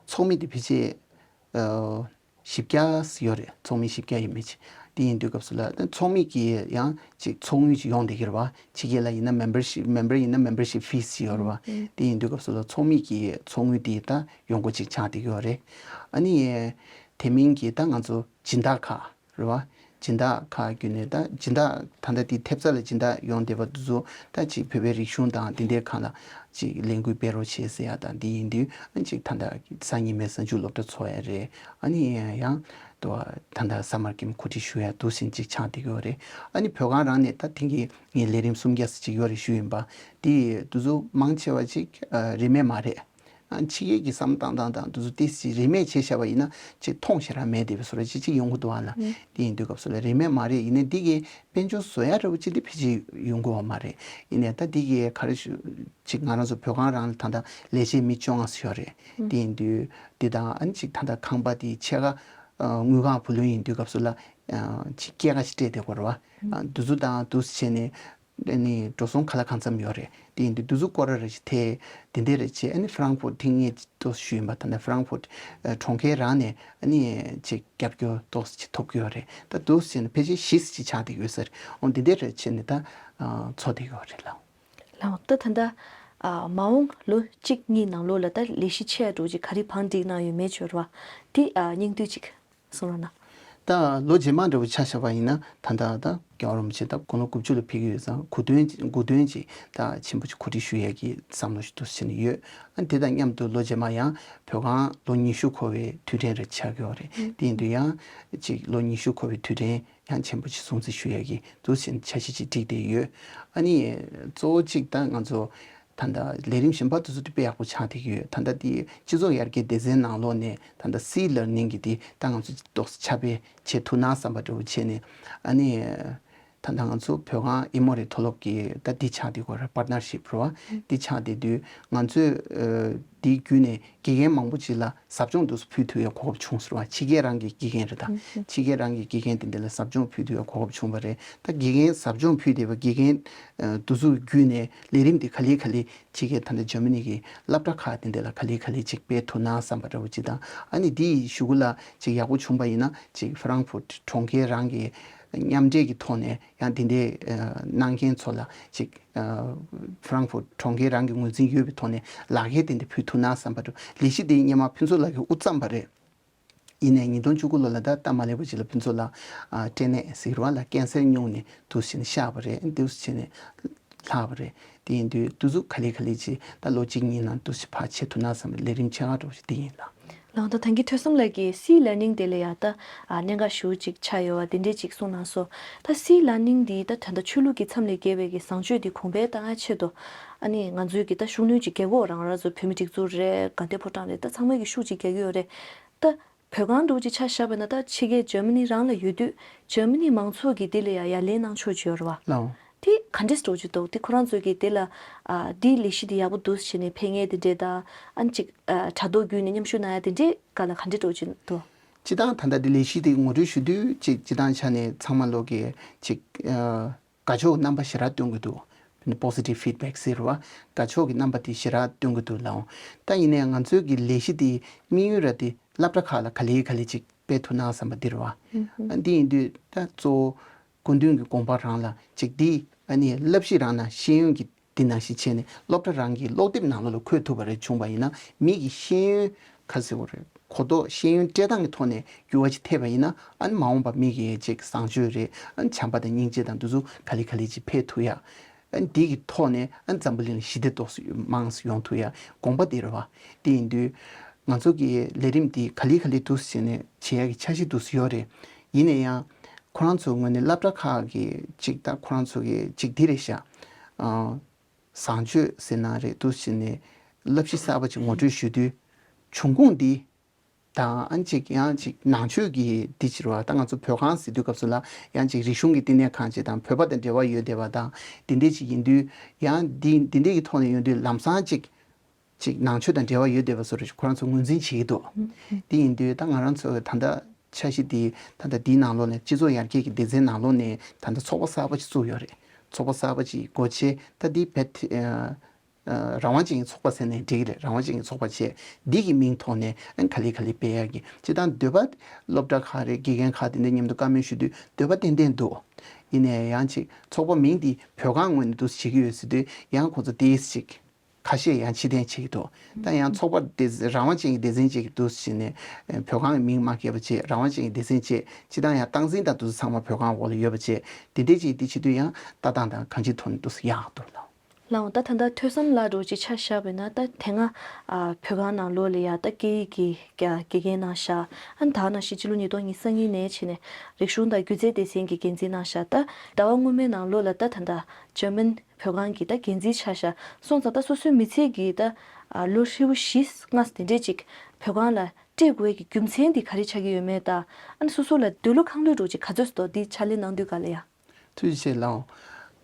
ཚོགས་མི་དེ་ཕལ་ཆེར་ཨ་བཞི་བརྒྱ་ཡོད་རེད། ཚོགས་མི་བཞི་བརྒྱ་ཡས་མས་ཅིག་དེ་ཡིན་དུས་སྐབས་སུ་ལ་ཚོགས་མི་གི་ཡང་ཅིག་ཚོགས་དངུལ་ཅིག་ཡོང་བསྡད་ཀྱི་རེད་བ། ཕྱི་རྒྱལ་ལ་ཡིན་ན་མེམ་བར་ཤིབ་མེམ་བར་ཡིན་ན་མེམ་བར་ཤིབ་ཕིས་ཅིག་ཡོད་རེད་བ། དེ་ཡིན་དུས་སྐབས་སུ་ལ་ཚོགས་མི་གི་ཚོགས་དངུལ་དེ་ད་ཡོང་སྒོ་ཅིག་ཆགས་བསྡད་ཀྱི་ཡོད་རེད། ཨ་ནི་དེ་མིན་གྱི་ད་ང་ཚོ་སྦྱིན་བདག་ཁག་རེད་བ། སྦྱིན་བདག་ཁག་བརྒྱུད་ནས་ད་སྦྱིན་བདག་ད་ལྟ་དེ་ཐེབས་རྩ་ལ་སྦྱིན་བདག་ཡོང་བསྡད་པ་དེ་ཚོ་ད་ཅིག་བོད་པའི་རིག་གཞུང་དང་དེ་འདྲའི་སྒང་ལ་ཅིག་ལས་འགུལ་སྤེལ་རོགས་བྱེད་ཟེར་ཡ་དང་དེ་ཡིན་དུས་ཅིག་ད་ལྟ་སང་ཉིན་མའི་གཟའ་མཇུག་སློབ་གྲྭ་ཚོགས་ཡ་རེད། ཨ་ནི་ཡང་ད་ལྟ་སམ་མར་ཀེམ་གོ་སྒྲིག་ཞུ་ཡ་འདུག་ཟེར་ཅིག་ཆགས་བསྡད་ཀྱི་ཡོད་རེད། ཨ་ནི་བོད་ཁང་རང་ནས་ད་དེང་གི་ངའི་ལས་རིམ་གསུམ་བརྒྱ་ཙམ་ཅིག་ཡོད་རེད་ཞུས་ཡིན་པ། དེ་དེ་ཚོ་མང་ཆེ་བ་ཅིག་རིན་མེད་མ་རེད། ཕྱི་རྒྱལ་གྱི་བསམ་བློ་བཏང་སྟངས་དང་དེ་ཚོ་ཏོག་ཙམ་རིན་མེད་བྱས་བཞག་པ་ཡིན་ན་ཅིག་མཐོང་ཞེ་དྲག་མེད་བསྡད་པའི་བཟོ་འདྲ་ཅིག་ཅིག་ཡོང་གི་འདུག་ཨ་ལ། དེ་ཡིན་དུས་སྐབས་སུ་ལ་རིན་མེད་མ་རེད། ཡིན་ནའི་འདི་གའི་དཔལ་འབྱོར་བཟོ་ཡ་འདྲ་བོ་ཅིག་འདི་ཕལ་ཆེར་ཡོང་གི་ཡོད་མ་རེད། ཡིན་ནའི་ད་འདི་གའི་ག་རེ་ཞུ་ཅིག་ང་རང་ཚོ་བོད་ཁང་རང་ལ་ད་ལྟ་ལས་བྱེད་མི་བཅོ་ལྔ་ཙམ་ཡོད་རེད། དེ་ཡིན་དུས་འདི་དང་ཨ་ནི་ཅིག་ད་ལྟ་ཁང་པ་དེ་ཕྱེད་ཀ་དངུལ་ཁང་བུ་ལོན་ཡིན་དུས་སྐབས་སུ་ལ་ཅིག་སྐྱེད་ཀ་ཞིག་སྤྲད་བསྡད་དགོས་རེད་བ། དེ་ཚོ་དང་དེ་ཚོ་བྱས་ནས། ཨ་ནི་འགྲོ་སོང་ག་ལ་གང་འཚམ་ཡོད་རེད། དེ་ཡིན་དུས་དེ་ཚོ་སྐོར་ར་རེ་ཞིག་ཐད་དེ་འདྲས་རེ་བྱས། ཨ་ནི་ཧྥ་རང་ཧྥུར་ཐེངས་ངས་ཏོག་ཙམ་ཞུས་ཡིན་པ། ད་ནི་ཧྥ་རང་ཧྥུར་ཨ་གྲོང་ཁྱེར་རང་ནས་ཨ་ནི་ཅིག་རྒྱབ་སྐྱོར་ཏོག་ཙམ་ཅིག་ཐོབ་ཀྱི་ཡོད་རེད། ད་དེ་ཚོ་བྱས་ན་ཕལ་ཆེར་བཞི་ཙམ་ཅིག་ཆགས་བསྡད་ཡོད་ས་རེད། འོ་དེ་འདྲས་རེ་བྱས་ནས་ད་ཨ་འཚོ་བསྡད་ཡོད་རེད་ལགས། ལགས་འོང་། ད་ད་ལྟ་ཨ་མ་འོངས་ལོ་གཅིག་གཉིས་ནང་ལོགས་ལ་ད་ལས་གཞི་ཆེ་འགྲོ་ཅིག་ག་རེ་བང་སྒྲིག་གནང་ཡོད་མེད་བརྗོད་རོགས། དེ་ཨ་སྙིང་བསྡུས་ཅིག་གསུང་རོགས་གནང་། ད་ལོ་རྗེས་མ་འདྲ་བོ་ཆ་བཞག་པ་ཡིན་ན་ད་ལྟ་ད་རྒྱལ་བ་རིན་པོ་ཆེ་ད་དགུང་ལོ་དགུ་བཅུ་ལ་ཕེབས་ཀྱི་ཡོད་ཙང་གོ་སྟོན་གོ་སྟོན་ཅིག་ད་ཆེན་པོ་ཅིག་གོ་སྒྲིག་ཞུ་ཡས་ཀྱི་བསམ་བློ་ཞིག་ཏུ་ཕྱིན་ཡོད། ཨ་དེ་དང་མཉམ་དུ་ལོ་རྗེས་མ་ཡང་བོད་ཁང་ལོ་ཉི་ཤུ་འཁོར་བའི་དུས་དྲན་རེ་ཆགས་ཀྱི་ཡོད་རེད། དེ་ཡིན་དུས་ཡང་ཅིག་ལོ་ཉི་ཤུ་འཁོར་བའི་དུས་དྲན་ཡང་ཆེན་པོ་ཅིག་སྲུང་བརྩི་ཞུ་ཡས་ཀྱི་འདུག་ཟེར་འཆར་གཞི་ཅིག་བསྒྲིགས་བསྡད་ཡོད། ཨ་ནི་གཙོ་བོ་གཅིག་ད་ང་ཚོ་ད་ལྟ་ལས་རིམ་གཞན་པ་དེ་ཚོ་དེ་དཔེ་ཡག་པོ་ཆགས་བསྡད་ཀྱི་ཡོད། ད་ལྟ་དེ་སྤྱི་ཚོགས་ཡར་རྒྱས་སྡེ་ཚན་ནང་ལོགས་ནས་ད་ལྟ་སི་ལར་ནིང་གི་དེ་ད་ང་ཚོ་ཏོག་ཙམ་ཕྱག་དཔེ་བྱེད་ཐུབ་ན་བསམ་པ་འདྲ་བོ་བྱས་ནས། ཨ་ནི་ད་ལྟ་ང་ཚོ་བོད་ཁང་ཨི་མོ་རི་མཐོ་སློབ་ཀྱི་ད་འདི་ཆགས་བསྡད་ཀྱི་ཡོད་རེད། པར་ཊི་ནར་ཤིབ་རེད་བ། འདི་ཆགས་བསྡད་དུས་ང་ཚོས་ཨ་འདི་བརྒྱུད་ནས་དགེ་རྒན་མང་པོ་ཅིག་ལ་ཟབ་སྦྱོང་དུ་ཕུལ་ཐུབ་ཡ་གོ་སྐབས་བྱུང་ཟེར་བ། ཕྱི་རྒྱལ་རང་གི་དགེ་རྒན་རེད་ད། ཕྱི་རྒྱལ་རང་གི་དགེ་རྒན་དེ་འདྲ་ལ་ཟབ་སྦྱོང་ཕུལ་ཐུབ་ཡ་གོ་སྐབས་བྱུང་བ་རེད། ད་དགེ་རྒན་ཟབ་སྦྱོང་ཕུལ་བསྡད་པ་དགེ་རྒན་དེ་ཚོ་བརྒྱུད་ནས་ལས་རིམ་དེ་ག་ལེ་ག་ལེ་ཕྱི་རྒྱལ་ད་ལྟ་ཇར་མ་ནི་གི་སློབ་གྲྭ་ཁག་དེ་འདྲ་ལ་ག་ལེ་ག་ལེ་ཅིག་སྤེལ་ཐུབ་ན་བསམ་པ་འདྲ་བོ་ཅིག་དང་། ཨ་ནི་དེའི་གཞུག་གུ་ལ་ཅིག་ཡག་པོ་བྱུང་བ་ཡིན་ན་ཅིག་ཧྥ་རང་ཧྥུར་གྲོང་ཁྱེར་རང་གི་མཉམ་འབྲེལ་གྱི་ཐོག་ནས་ཡང་དེ་འདྲའི་གནང་མཁན་ཚོ་ལ་ཅིག་ཧྥ་རང་ཧྥུར་གྲོང་ཁྱེར་རང་གི་ངོས་འཛིན་ཡོད་པའི་ཐོག་ནས་ལག་འཁྱེར་དེ་འདྲ་ཕུལ་ཐུབ་ན་བསམ་པ་འདྲ། ལས་གཞི་དེ་སྔོན་མ་ཕུན་ཚོགས་ལགས་ཀྱིས་དབུ་བརྩམས་པ་རེད། ཡིན་ནའི་ཉིས་སྟོང་བཅུ་དགུ་ལོ་ལ་ད་སྟབས་མ་ལེགས་པ་ཅིག་ལ་ཕུན་ཚོགས་ལགས་ཨ་སྐྲན་ནད་ཟེར་བ་ལ་ཀན་སར་སྨྱུག་ནས་འདུག་སེ་བྱས་ནས་གཤགས་པ་རེད། འདུག་སེ་བྱས་ནས་ལྷག་པ་རེད། དེ་ཡིན་དུས་དུས་ཚོད་ག་ལེ་ག་ལེ་ཅིག་ད་ལོ་གཅིག་གཉིས་ནང་འདུག་སེ་ཕར་བྱེད་ཐུབ་ན་བསམ་པའི་ལས་རིམ་ཆེ་ཁག་འདྲ་བོ་ཞིག་དེ་ཡིན་ལགས། ལགས་ད་ཐང་གི་ཐོས་བསམ་ལགས་ཀྱིས་སིལ་ལར་ནིང་དེ་ལ་ཡ་ད་ཨ་གནད་འགག་ཞེ་པོ་ཅིག་ཆགས་ཡོད་པ་དེ་འདྲས་ཅིག་གསུངས་གནང་སོང་། ད་སིལ་ལར་ནིང་འདི་ད་ད་ལྟ་ཆོས་ལུགས་ཀྱི་མཚམས་ལས་བརྒལ་བའི་གི་བཟང་སྤྱོད་འདི་གོང་འཕེལ་གཏང་ཡ་ཆེད་དུ་ཨ་ནི་ང་ཚོའི་གི་ད་ཤུགས་སྣོན་ཅིག་རྒྱག་གི་ཡོད་རེད། ང་རང་ཚོ་བོད་མི་སྒྲིག་འཛུགས་རེད། དགའ་ལྡན་ཕོ་བྲང་རེད། ད་ཚང་མས་གི་ཤུགས་ཅིག་རྒྱག་གི་ཡོད་རེད། ད་བོད་ཁང་འདྲ་བོ་ཅིག་ཆ་བཞག་པ་ཡིན་ན་ད་ཕྱི་རྒྱལ་འཇར་མ་ནི་རང་ལ་ཡོད་དུས་འཇར་མ་ནི་མང་ཚོགས་ཀྱིས་འདི་ལ་ཡ་ཡ་ལན་གནང་ཕྱོགས་ཅིག་ཡོད་རེད་བ། ལགས། དེ་ག་འདྲས་འདྲ་བོ་ཅིག་འདུག་དེ་ཁོ་རང་ཚོས་ཀྱིས་དེ་ལ་ཨ་འདིའི་ལས་གཞི་དེ་ཡག་པོ་འདུག་ཟེར་ནས་ཕེབས་མཁན་དེ་འདྲས་དང་ཨ་ནི་ཅིག་ཨ་དྲ་ཐོག་བརྒྱུད་ནས་མཉམ་ཞུགས་གནང་ཡ་དེ་འདྲས་སྒང་ལ་ག་འདྲས་འདྲ་བོ་ཅིག་འདུག་སྤྱིར་བཏང་ད་ལྟ་འདི་ལས་གཞི་དེ་ངོ་སྤྲོད་ཞུ་དུས་ཅིག་སྤྱིར་བཏང་ཆ་ནས་ཚང་མ་ལོག་གི་ཅིག་ཨ་དགའ་ཕྱོགས་རྣམ་པ་ཞེ་དྲག་སྟོན་གྱི་འདུག Positive feedback ཟེར་བ་དགའ་ཕྱོགས་ཀྱི་རྣམ་པ་དེ་ཞེ་དྲག་སྟོན་གྱི་འདུག་ལགས། ད་ཡིན་ནའི་ང་ཚོའི་གི་ལས་གཞི་དེ་དམིགས་ཡུལ་ར་དེ་སློབ་གྲྭ་ཁག་ལ་ག་ལེ་ག་ལེ་ཅིག་སྤེལ་ཐུབ་ན་བསམ་པ་འདི་རེད་བ། ཨ་འདི་ཡིན་དུས་ད་གཙོ་བོ་སྐུ་མདུན་གྱི་དགོངས་པ་རང་ལ་ཅིག་འདི་ཨ་ནི་བསླབ་གཞི་རང་ནང་ཤེས་ཡོན་གྱི་འདི་ནང་བཞིན་བྱས་ནས་སློབ་གྲྭ་རང་གི་སློབ་དེབ་ནང་ལོགས་ལ་འཁོད་ཐུབ་པ་རེ་བྱུང་བ་ཡིན་ན་མི་གི་ཤེས་ཡོན་ག་ཟེར་བ་རེད། གོ་རྟོགས་ཤེས་ཡོན་སྤྲད་སྟངས་ཀྱི་ཐོག་ནས་འགྱུར་བ་ཅིག་ཐེབས་པ་ཡིན་ན་ཨ་ནི་མ་འོངས་པ་མི་གི་ཅིག་བཟང་སྤྱོད་རེད། ཨ་ནི་བྱམས་པ་དང་སྙིང་རྗེ་དང་འདི་ཚོ་ག་ལེ་ག་ལེ་ཅིག་འཕེལ་ཐུབ་ཡ། ཨ་ནི་འདི་གི་ཐོག་ནས་ཨ་ནི་འཛམ་བུ་གླིང་ལ་ཞི་བདེ་ཏོག་ཙམ་མང་ཙམ་ཡོང་ཐུབ་ཡ་དགོངས་པ་འདི་རེད་བ། དེ་ཡིན་དུས་ང་ཚོ་གི་ལས་རིམ་འདི་ག་ལེ་ག་ལེ་འདུག་སེ་བྱས་ནས་བྱེད་ཡ་གི་འཆར་གཞི་འདུག་སེ་ཡོད་རེད། ཡིན་ན་ཡང་ཁོ་རང་ཚོའི་ངོས་ནས་སློབ་གྲྭ་ཁག་གི་ཅིག་ད་ཁོ་རང་ཚོ་གི་ཅིག་འདི་རེད་ཤག་ཨ་བཟང་སྤྱོད་ཟེར་ན་རེད་འདུག་སེ་བྱས་ནས་བསླབ་གཞི་གསར་པ་ཅིག་ངོ་སྤྲོད་ཞུ་དུས་འབྱུང་ཁུངས་འདི་དང་ཨ་ཅིག་ཡང་ཅིག་ནང་ཆོས་ཀྱི་འདི་ཕྱིར་བ་ད་ང་ཚོ་བོད་ཁང་ཟེར་དུས་སྐབས་སུ་ལ་ཡང་ཅིག་རིག་གཞུང་གི་བསྟི་གནས་ཁང་ཅིག་དང་བོད་པ་དང་འབྲེལ་བ་ཡོད་བསྡད་པ་དང་འདི་འདྲས་ཅིག་ཡིན་དུས་ཡང་འདི་འདི་འདྲས་ཀྱི་ཐོག་ནས་ཡོང་དུས་ལམ་སང་ཅིག་ཅིག་ནང་ཆོས་དང་འབྲེལ་བ་ཡོད་བསྡད་པ་བཟོ་འདྲ་ཞིག་ཁོ་རང་ཚོ་ངོས་འཛིན་བྱེད་ཀྱི་འདུག་འདི་ཡིན་དུས་ད་ང་རང་ཚོ་ད་ལྟ་འཆར་གཞི་འདི་ད་ལྟ་འདིའི་ནང་ལོགས་ནས་སྤྱི་ཚོགས་ཡར་རྒྱས་ཀྱི་སྡེ་ཚན་ནང་ལོགས་ནས་ད་ལྟ་ཚོགས་པ་གསར་པ་ཞིག་བཙུགས་ཡོད་རེད། ཚོགས་པ་གསར་པ་ཅིག་སྒོ་ཕྱེ་ད་འདི་བེད་ཨ་རང་དབང་ཅན་གྱི་ཚོགས་པ་ཟེར་ནས་འགྲིག་གི་རེད། རང་དབང་ཅན་གྱི་ཚོགས་པ་བྱས་འདི་གི་མིང་ཐོག་ནས་ཨ་ག་ལེ་ག་ལེ་སྤེལ་ཡག་གི་སྤྱིར་བཏང་འདོད་པ་སློབ་གྲྭ་ཁག་རེད། དགེ་རྒན་ཁག་དེ་འདྲ་མཉམ་དུ་བཀའ་མོལ་ཞུ་དུས་འདོད་པ་ཏན་ཏན་འདུག་ཡིན་ནའི་ཡང་ཅིག་ཚོགས་པ་མིང་འདི་བོད་ཁང་ངོས་ནས་འདུག་སེ་བྱེད་ཀྱི་ཡོད་ཟེར་དུས་ཡང་ཁོང་ཚོ་དེས་ཅིག་ཁ་ཤས་ཡང་ཕྱིར་འཐེན་བྱེད་ཀྱི་འདུག་ད་ཡང་ཚོགས་པ་དེ་རང་དབང་ཅན་གྱི་སྡེ་ཚན་ཅིག་འདུག་སེ་བྱས་ནས་བོད་ཁང་གི་མིང་མ་བཀལ་བ་བྱས་རང་དབང་ཅན་གྱི་སྡེ་ཚན་བྱས་སྤྱིར་བཏང་ཡང་སྟངས་འཛིན་དང་དེ་ཚོ་ཚང་མ་བོད་ཁང་འོག་ལ་ཡོད་པ་བྱས་དེ་འདྲས་ཅིག་དེ་བྱེད་དུས་ཡང་ལྟ་སྟངས་དང་གང་ཅིའི་ཐོག་ནས་འདུག་སེ་ཡག་འདུག་ལགས། ལགས་འོང་། ད་ད་ལྟ་ཐོས་བསམ་ལགས་འདྲ་བོ་ཅིག་ཆ་བཞག་པ་ཡིན་ན་ད་དེ་སྔ་ཨ་བོད་ཁང་ནང་ལོགས་ལ་ཡ་ད་སྐད་ཡིག་གི་དགེ་དགེ་རྒན་གནང་ཤག་ཨ་ནི་ད་ག་ནང་བཞིན་ཕྱི་ལོ་ཉིས་སྟོང་ཉེར་གཉིས་ནས་བྱས་ནས་རིག་གཞུང་དང་སྒྱུ་རྩལ་སྡེ་ཚན་གྱི་འགན་འཛིན་གནང་ཤག་ད་ཟླ་བ་སྔོན་མའི་ནང་ལོགས་ལ་ད་ད་ལྟ་འཇར་མན་བོད་ཁང་གི་ད་འགན་འཛིན་ཆགས་ཤག་སོང་ཙང་ད་སོ་སོའི་མི་ཚེ་གི་ད་ཨ་ལོ་ཧྲིལ་པོ་བཞི་ལྔ་དེ་འདྲས་ཅིག་བོད་ཁང་ལ་སྤྲད་དགོས་ཀྱི་རྒྱུ་མཚན་དེ་ག་རེ་ཆགས་ཀྱི་ཡོད་མེད་དང་ཨ་ནི་སོ་སོ་ལ་འདོད་བློ་ཁེངས་བློ་འདྲ་བོ་ཅིག་ག་ཚོད་སོང་འདི་ཕྱག་ལས་གནང་དུས་ག་ལ་ཡ། ཐུགས་རྗེ་ཆེ་ལགས།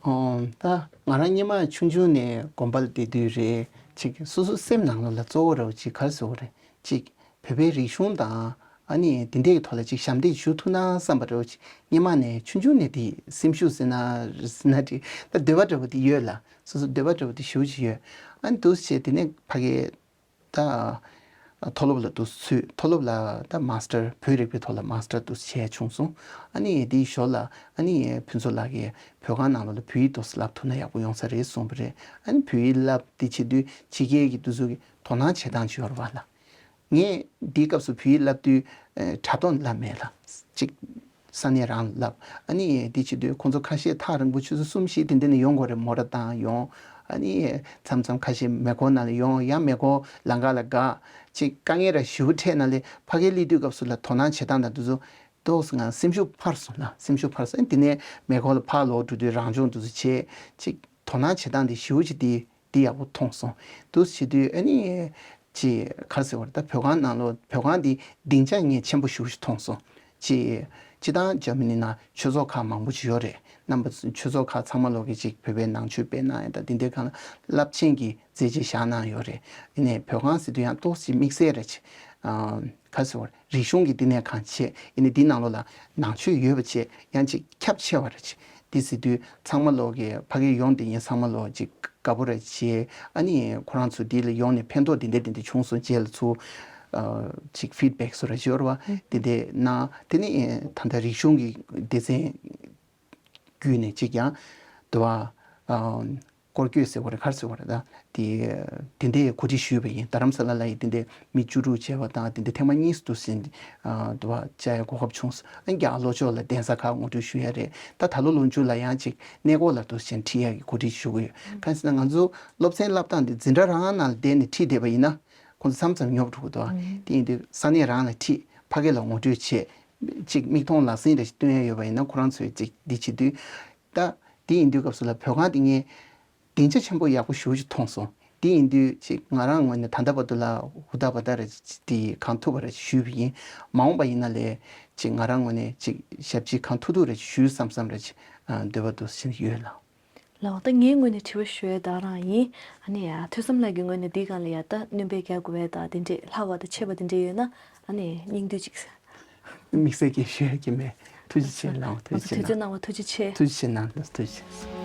ཨོ། ད་ང་རང་སྔོན་མ་ཆུང་ཆུང་ནས་དགོན་པ་ལ་བསྡད་དུས་རེད་ཅིག་སོ་སོ་སེམས་ནང་ལོགས་ལ་གཙོ་བོ་རེད་བ་ཅིག་ག་རེ་ཟེར་དགོས་རེད་ཅིག་བོད་པའི་རིག་གཞུང་དང་ཨ་ནི་དེ་འདྲའི་ཐོག་ལ་ཅིག་ཞབས་འདེགས་ཞུ་ཐུབ་ན་བསམ་པ་རེད་བ་ཅིག་སྔོན་མ་ནས་ཆུང་ཆུང་ནས་དེ་སེམས་ཤུགས་ཟེར་ན་ཟེར་ན་ཅིག་ད་འདོད་པ་འདྲ་བོ་དེ་ཡོད་ལ་སོ་སོ་འདོད་པ་འདྲ་བོ་དེ་ཞེ་པོ་ཅིག་ཡོད། ཨ་ནི་འདུག་སེ་བྱས་དེ་ནས་ཕ་གིའི་ད་མཐོ་སློབ་ལ་འདུག་ཚུད། མཐོ་སློབ་ལ་ད་མཱ་སི་ཊར་བོད་རིག་པའི་ཐོག་ལ་མཱ་སི་ཊར་འདུག་བྱས་བྱུང་སོང་། ཨ་ནི་དེའི་ཞོར་ལ་ཨ་ནི་ཕུན་ཚོགས་ལགས་ཀྱིས་བོད་ཁང་ནང་ལོགས་ལ་བོད་ཡིག་འདུག་བསླབ་ཐུབ་ན་ཡག་པོ་ཡོང་ས་རེད་གསུངས་པ་རེད། ཨ་ནི་བོད་ཡིག་བསླབ་དེ་བྱེད་དུས་ཕྱི་རྒྱལ་གྱི་འདུག་ཚུལ་གྱི་དོ་སྣང་བྱེད་སྟངས་ཅིག་ཡོད་རེད་བ་ལ། ངས་འདིའི་སྐབས་སུ་བོད་ཡིག་བསླབ་དུས་དྲ་ཐོག་ནས་བསླབ་མེད་ལ། གཅིག་ས་གནས་རང་ལ་བསླབ། ཨ་ནི་དེ་བྱེད་དུས་ཁོང་ཚོ་ཁ་ཤས་ཐག་རིང་པོ་ཆུ་ཚོད་གསུམ་བཞི་དེ་འདྲ་ནས་ཡོང་དགོས་རེད། མོ་ཊ་བཏང་ཡོང་། ཨ་ནི་མཚམས་མཚམས་ཁ་ཤས་མེ་འཁོར་ནང་ལ་ཡོང་། ཡང་མེ་འཁོར་ལམ་ཁ་ལ་འགག་ཅིག་དཀའ་ངལ་ར་ཞེ་པོ་འཕྲད་ན་ལས་ཕ་གིར་སླེབས་དུས་སྐབས་སུ་ལ་དོ་སྣང་བྱེད་སྟངས་དང་དེ་ཚོ་ཏོག་ཙམ་ང་སེམས་ཤུགས་འཕར་སོང་ལ། སེམས་ཤུགས་འཕར་སོང་། ཨ་ནི་དེ་ནས་མེ་འཁོར་ལ་ཕར་ལོག་འགྲོ་དུས་རང་སྦྱོང་དེ་ཚོ་བྱས་ཅིག་དོ་སྣང་བྱེད་སྟངས་དེ་ཞེ་པོ་ཅིག་དེ་འདི་ཡག་པོ་མཐོང་སོང་། འདུག་བྱེད་དུས་ཨ་ནི་ཅིག་ག་རེ་ཟེར་བ་རེད། ད་བོད་ཁང་ནང་ལོགས་བོད་ཁང་འདི་སྡིངས་ཆ་ངས་ཆེན་པོ་ཞེ་པོ་ཞིག་མཐོང་སོང་། ཅིག་སྤྱིར་བཏང་འཇར་མ་ནི་ནང་ཆོས་ཚོགས་ཁག་མང་པོ་ཅིག་ཡོད་རེད། རྣམ་པ་ཚོ་ཆོས་ཚོགས་ཁག་ཚང་མ་ལོག་གི་ཅིག་བོད་པའི་ནང་ཆོས་སྤེལ་གནང་ཡ་དང་འདི་འདྲའི་སྒང་ལ་རླབས་ཆེན་གྱི་མཛད་རྗེས་བཞག་གནང་ཡོད་རེད། ཡིན་ནའི་བོད་ཁང་ཟེར་དུས་ཡང་ཏོག་ཙམ་དམིགས་བསལ་རེད་ཅིག་ཨ་ག་རེ་ཟེར་བ་རེད། རིག་གཞུང་གི་བསྟི་གནས་ཁང་བྱས། ཡིན་ནའི་འདི་ནང་ལོགས་ལ་ནང་ཆོས་ཡོད་པ་བྱས་ཡང་ཅིག་ཁྱབ་ཆེ་བ་རེད་ཅིག་འདི་ཟེར་དུས་ཚང་མ་ལོག་གི་ཕ་གིར་ཡོང་བསྡད་མཁན་ཚང་མ་ལོག་ཅིག་དགའ་པོ་རེད་བྱས། ཨ་ནི་ཁོ་རང་ཚོ་འདི་ལ་ཡོང་ནས་ཕན་ཐོགས་འདི་འདྲ་འདི་འདྲ་བྱུང་སོང་རྗེས་ལ་ཚུར་ཨ་ཅིག་ཕིཌ་བེག་བཟོ་འདྲ་ཅིག་ཡོད་རེད་བ། འདི་འདྲ་གནང་། དེ་ནས་ད་ལྟ་རིག་གཞུང་གི་སྡེ་ཚན་བརྒྱུད་ནས་ཅིག་ཡང་འདུག་བ། ཨ་ སྐོར་སྐྱོད་ཟེར་བ་རེད་ག་རེ་ཟེར་བ་རེད་ད། དེ་དེ་འདྲའི་གོ་སྒྲིག་ཞུས་པ་ཡིན། རྡ་རམ་ས་ལ་ལ་ཡི་དེ་འདྲའི་མི་བཅུ་དྲུག་བྱས་པ་དང་དེ་འདྲ་ཐེངས་མ་གཉིས་སུ་འདུག་ཟིན་འདུག་བ་བཅར་ཡ་གོ་སྐབས་བྱུང་སོང་། ཨ་རྒྱ་ལྷོ་ཕྱོགས་ལ་གདན་ས་ཁག་ངོ་སྤྲོད་ཞུ་ཡ་རེད། ད་ད་ལོ་ལོ་མཇུག་ལ་ཡང་ཅིག་གནས་སྐོར་ལ་འདུག་ཟིན་ཁྲིད་ཡ་གི་གོ་སྒྲིག་ཞུ་གི་ཡོད། གང་ཟེར་ན་ང་ཚོ་སློབ་ཚན་བསླབ་སྟངས་འདི་འཛིན་གྲྭ་རང་ནང་ལ་བསྡད་ནས་ཁྲིད་བསྡད་པ་ཡིན་ན་ཁོང་ཚོ་མཚམས་མཚམས་ཉོབ་འགྲོ་གི་འདུག་བ། དེ་ཡིན་དུས་ས་གནས་རང་ལ་ཁྲིད་ཕ་གི་ལ་ངོ་སྤྲོད་བྱེད། ཅིག་མིག་མཐོང་ལག་ཟིན་རེ་ཞིག་སྟོན་ཡ་ཡོད་པ་ཡིན་ན་ཁོ་རང་ཚོས་ཅིག་འདི་བྱེད་དུས། ད་དེ་ཡིན་དུས་སྐབས་སུ་ལ་བོད་ཁང་དེ་ངས་སྡིངས་ཆ་ཆེན་པོ་ཡག་པོ་ཞེ་པོ་ཅིག་མཐོང་སོང་། དེ་ཡིན་དུས་ཅིག་ང་རང་ངོས་ནས་ད་ལྟ་བར་དུ་ལ་ཧུར་ཐག་འབད་ཐག་རེ་དེ་གང་ཐུབ་པ་རེ་ཞུས་པ་ཡིན། མ་འོངས་པ་ཡིན་ན་ལས་ཅིག་ང་རང་ངོས་ནས་ཅིག་ཞབས་ཕྱི་གང་ཐུབ་ཐུབ་རེ་ཞུ་བསམ་བསམ་རེ་ཅིག་འདོད་པ་འདུག་ཟེར་ཡོད་ལགས། ལགས་ད་ངའི་ངོས་ནས་དྲི་བ་ཞུ་ཡས་ད་རང་ཡིན། ཨ་ནི་ཡ་ཐོས་བསམ་ལགས་ཀྱི་ངོས་ནས་འདིའི་སྒང་ལ་ཡ་ད་སྣོན་པ་རྒྱག་དགོས་པ་དང་དེ་འདྲས་ལྷག་པ་དང་ཆད་པ་དེ་འདྲས་ཡོད་ན་ཨ་ནི་སྙིང་བསྡུས་ཅིག་དམིགས་བསལ་གྱི་ཞུ་ཡ་གི་མེད། ཐུགས་རྗེ་ཆེ་ལགས། ཐུགས་རྗེ་ཆེ་ལགས། དུས་ཚོད་གནང་བ་ཐུགས་རྗེ་ཆེ། ཐུགས་རྗེ་ཆེ་གནང་། ཐུགས་རྗེ་ཆེ།